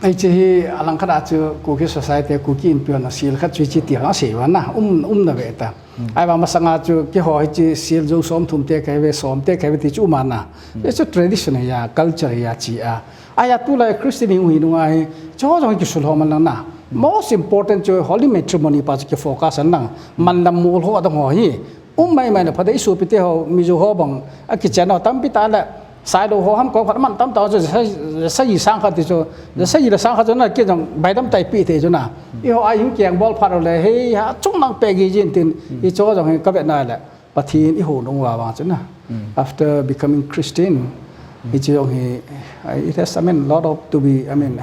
Hiche hi alangkhat a chu Kuki society, Kuki Inpi hon asel khat chu hiche ti ho asei uva na, um, um na ve ta. Ahivang masanga chu keiho hiche sel jou som thum te kahi ve, som te kahi ve ti chu um a na. Hichu tradition hi a, culture hi a chi a. Ahia tulai Christian hung hi nunga hi, chuho jong hi kisul ho man lang na. Most important chu holy matrimony pa chu ki focus an lang. Manlam mol ho adang ho hi. Um mai mai na phate, isopi te ho, Mizo ho bang, akichen ho, tampi tah le, Sailou ho ham kong khat man tam tah chu, ja sa, ja sa ji sang khat ti chu, ja sa ji le sang khat chu na, kei jong baidam tah ipi thei chu na. Eiho a hung keng bol phat le, hei ha, chung nang pe gi jin tin, hichu jong hi kavet na le, Pathen ihou nung uva vang chu na. After becoming Christian, hichu jong hi, it has, I mean, lot of to be, I mean,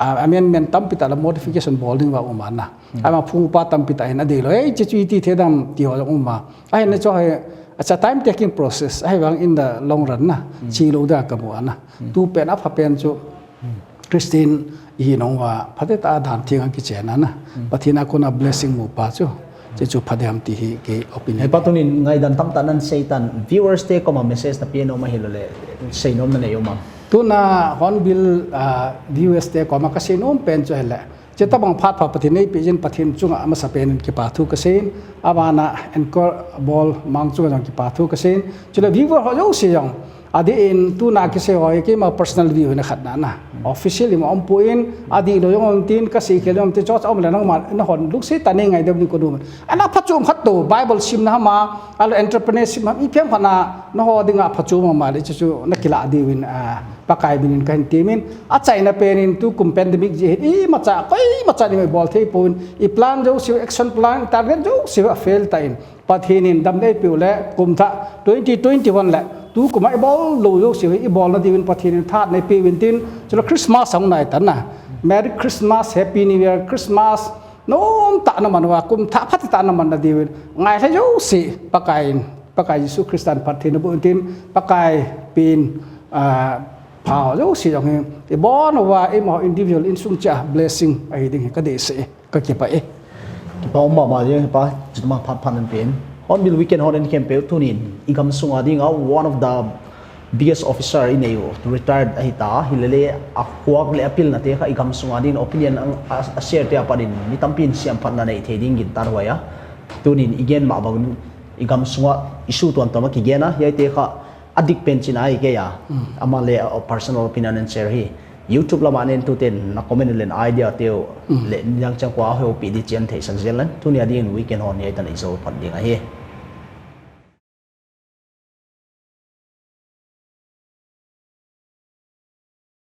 a, amendment tampi tah le modification bol ding vang um a na. Ahivang phung upa tampi tah hin adeilou. Ei, hiche chu iti thei dem ti ho jong um a. Ahin hichu hi, it's a time taking process. Ahivang in the long run na. Chelou dia kamu a na. Tu pen apha pen chu Christian ihi nung uva. Phate tah a dan theng a kichen a na. Pathen a kona blessing mu pa chu. Hiche chu phate ham ti hi kei opinion. Hepa tunin ngaidan tamtah nan sei tan. Viewers te koma message na pe nom ahilou le. Sei nom na nei um am. Tuna Hornbill, ah, viewers te koma kasei nom pen chu hile. Chuti bang phat pha Pathen in eipeh jin Pathen chunga amasapen in kipa thu kasei in, abana anchor bol mang chunga jong kipa thu kasei in, chule viewer ho jouse jong, adeh in tuna kisei ho hi keima personal view hina khat na na. Official ima umpon, adihlou jong um tin, kasei khel jong um tin, chuche um le nangma, nahon lungset tah in nei ngaidam ding kanom in. Ana phachom khat toh, Bible simna ham a, ahilou entrepreneurship ham, ipi ham khat na, naho dinga phachom ham a le, chuchu nakilah diuvin, ah, Pakai minin kahin temin, achaina pen in tukum pandemic jeh hin imacha, koimacha ding ibol thei pon, iplan jouse, action plan, target jouse afail tan. Pathen in damna eipeh u le, kum thah twenty twenty-one le, tukum a ibol lou jouse, ibolna diuvin Pathen in thahatna eipeh uvin tin, chule Christmas ahung nai tan na. Merry Christmas, Happy New Year, Christmas, nomtah naman uva, kum thah phatah naman na diuvin. Ngailha jouse, Pakai in, Pakai Jesu Christa in phatthei naboh in tin, Pakai pen, ah, Pha jouse jong hi, ibon uva, eimaho individual insung chea blessing ahi ding hi kadeisah e, kakipah e. Kipa um mama jeng hepa, chutma phat phat nan pen. Hornbill Weekend hon in kempeu tunin, igam sunga dinga one of the biggest officer inei u, retired ahita, hilele ahuak le apilna te kha igam sunga din opinion a share te apat in mi tampi in siam phatna nei thei ding gin tan huai a. Tunin igen mah bang igam sunga issue tuan tuan a kigen a, hiai te kha adik pen chin ahi kei a. Ama le personal opinion and share hi. YouTube lama nen tu ten na comment len idea teu le niang chang kua heupi di chian thei san zel len. Tuni a dingin weekend hon hiai tan i zo phat ding ahi.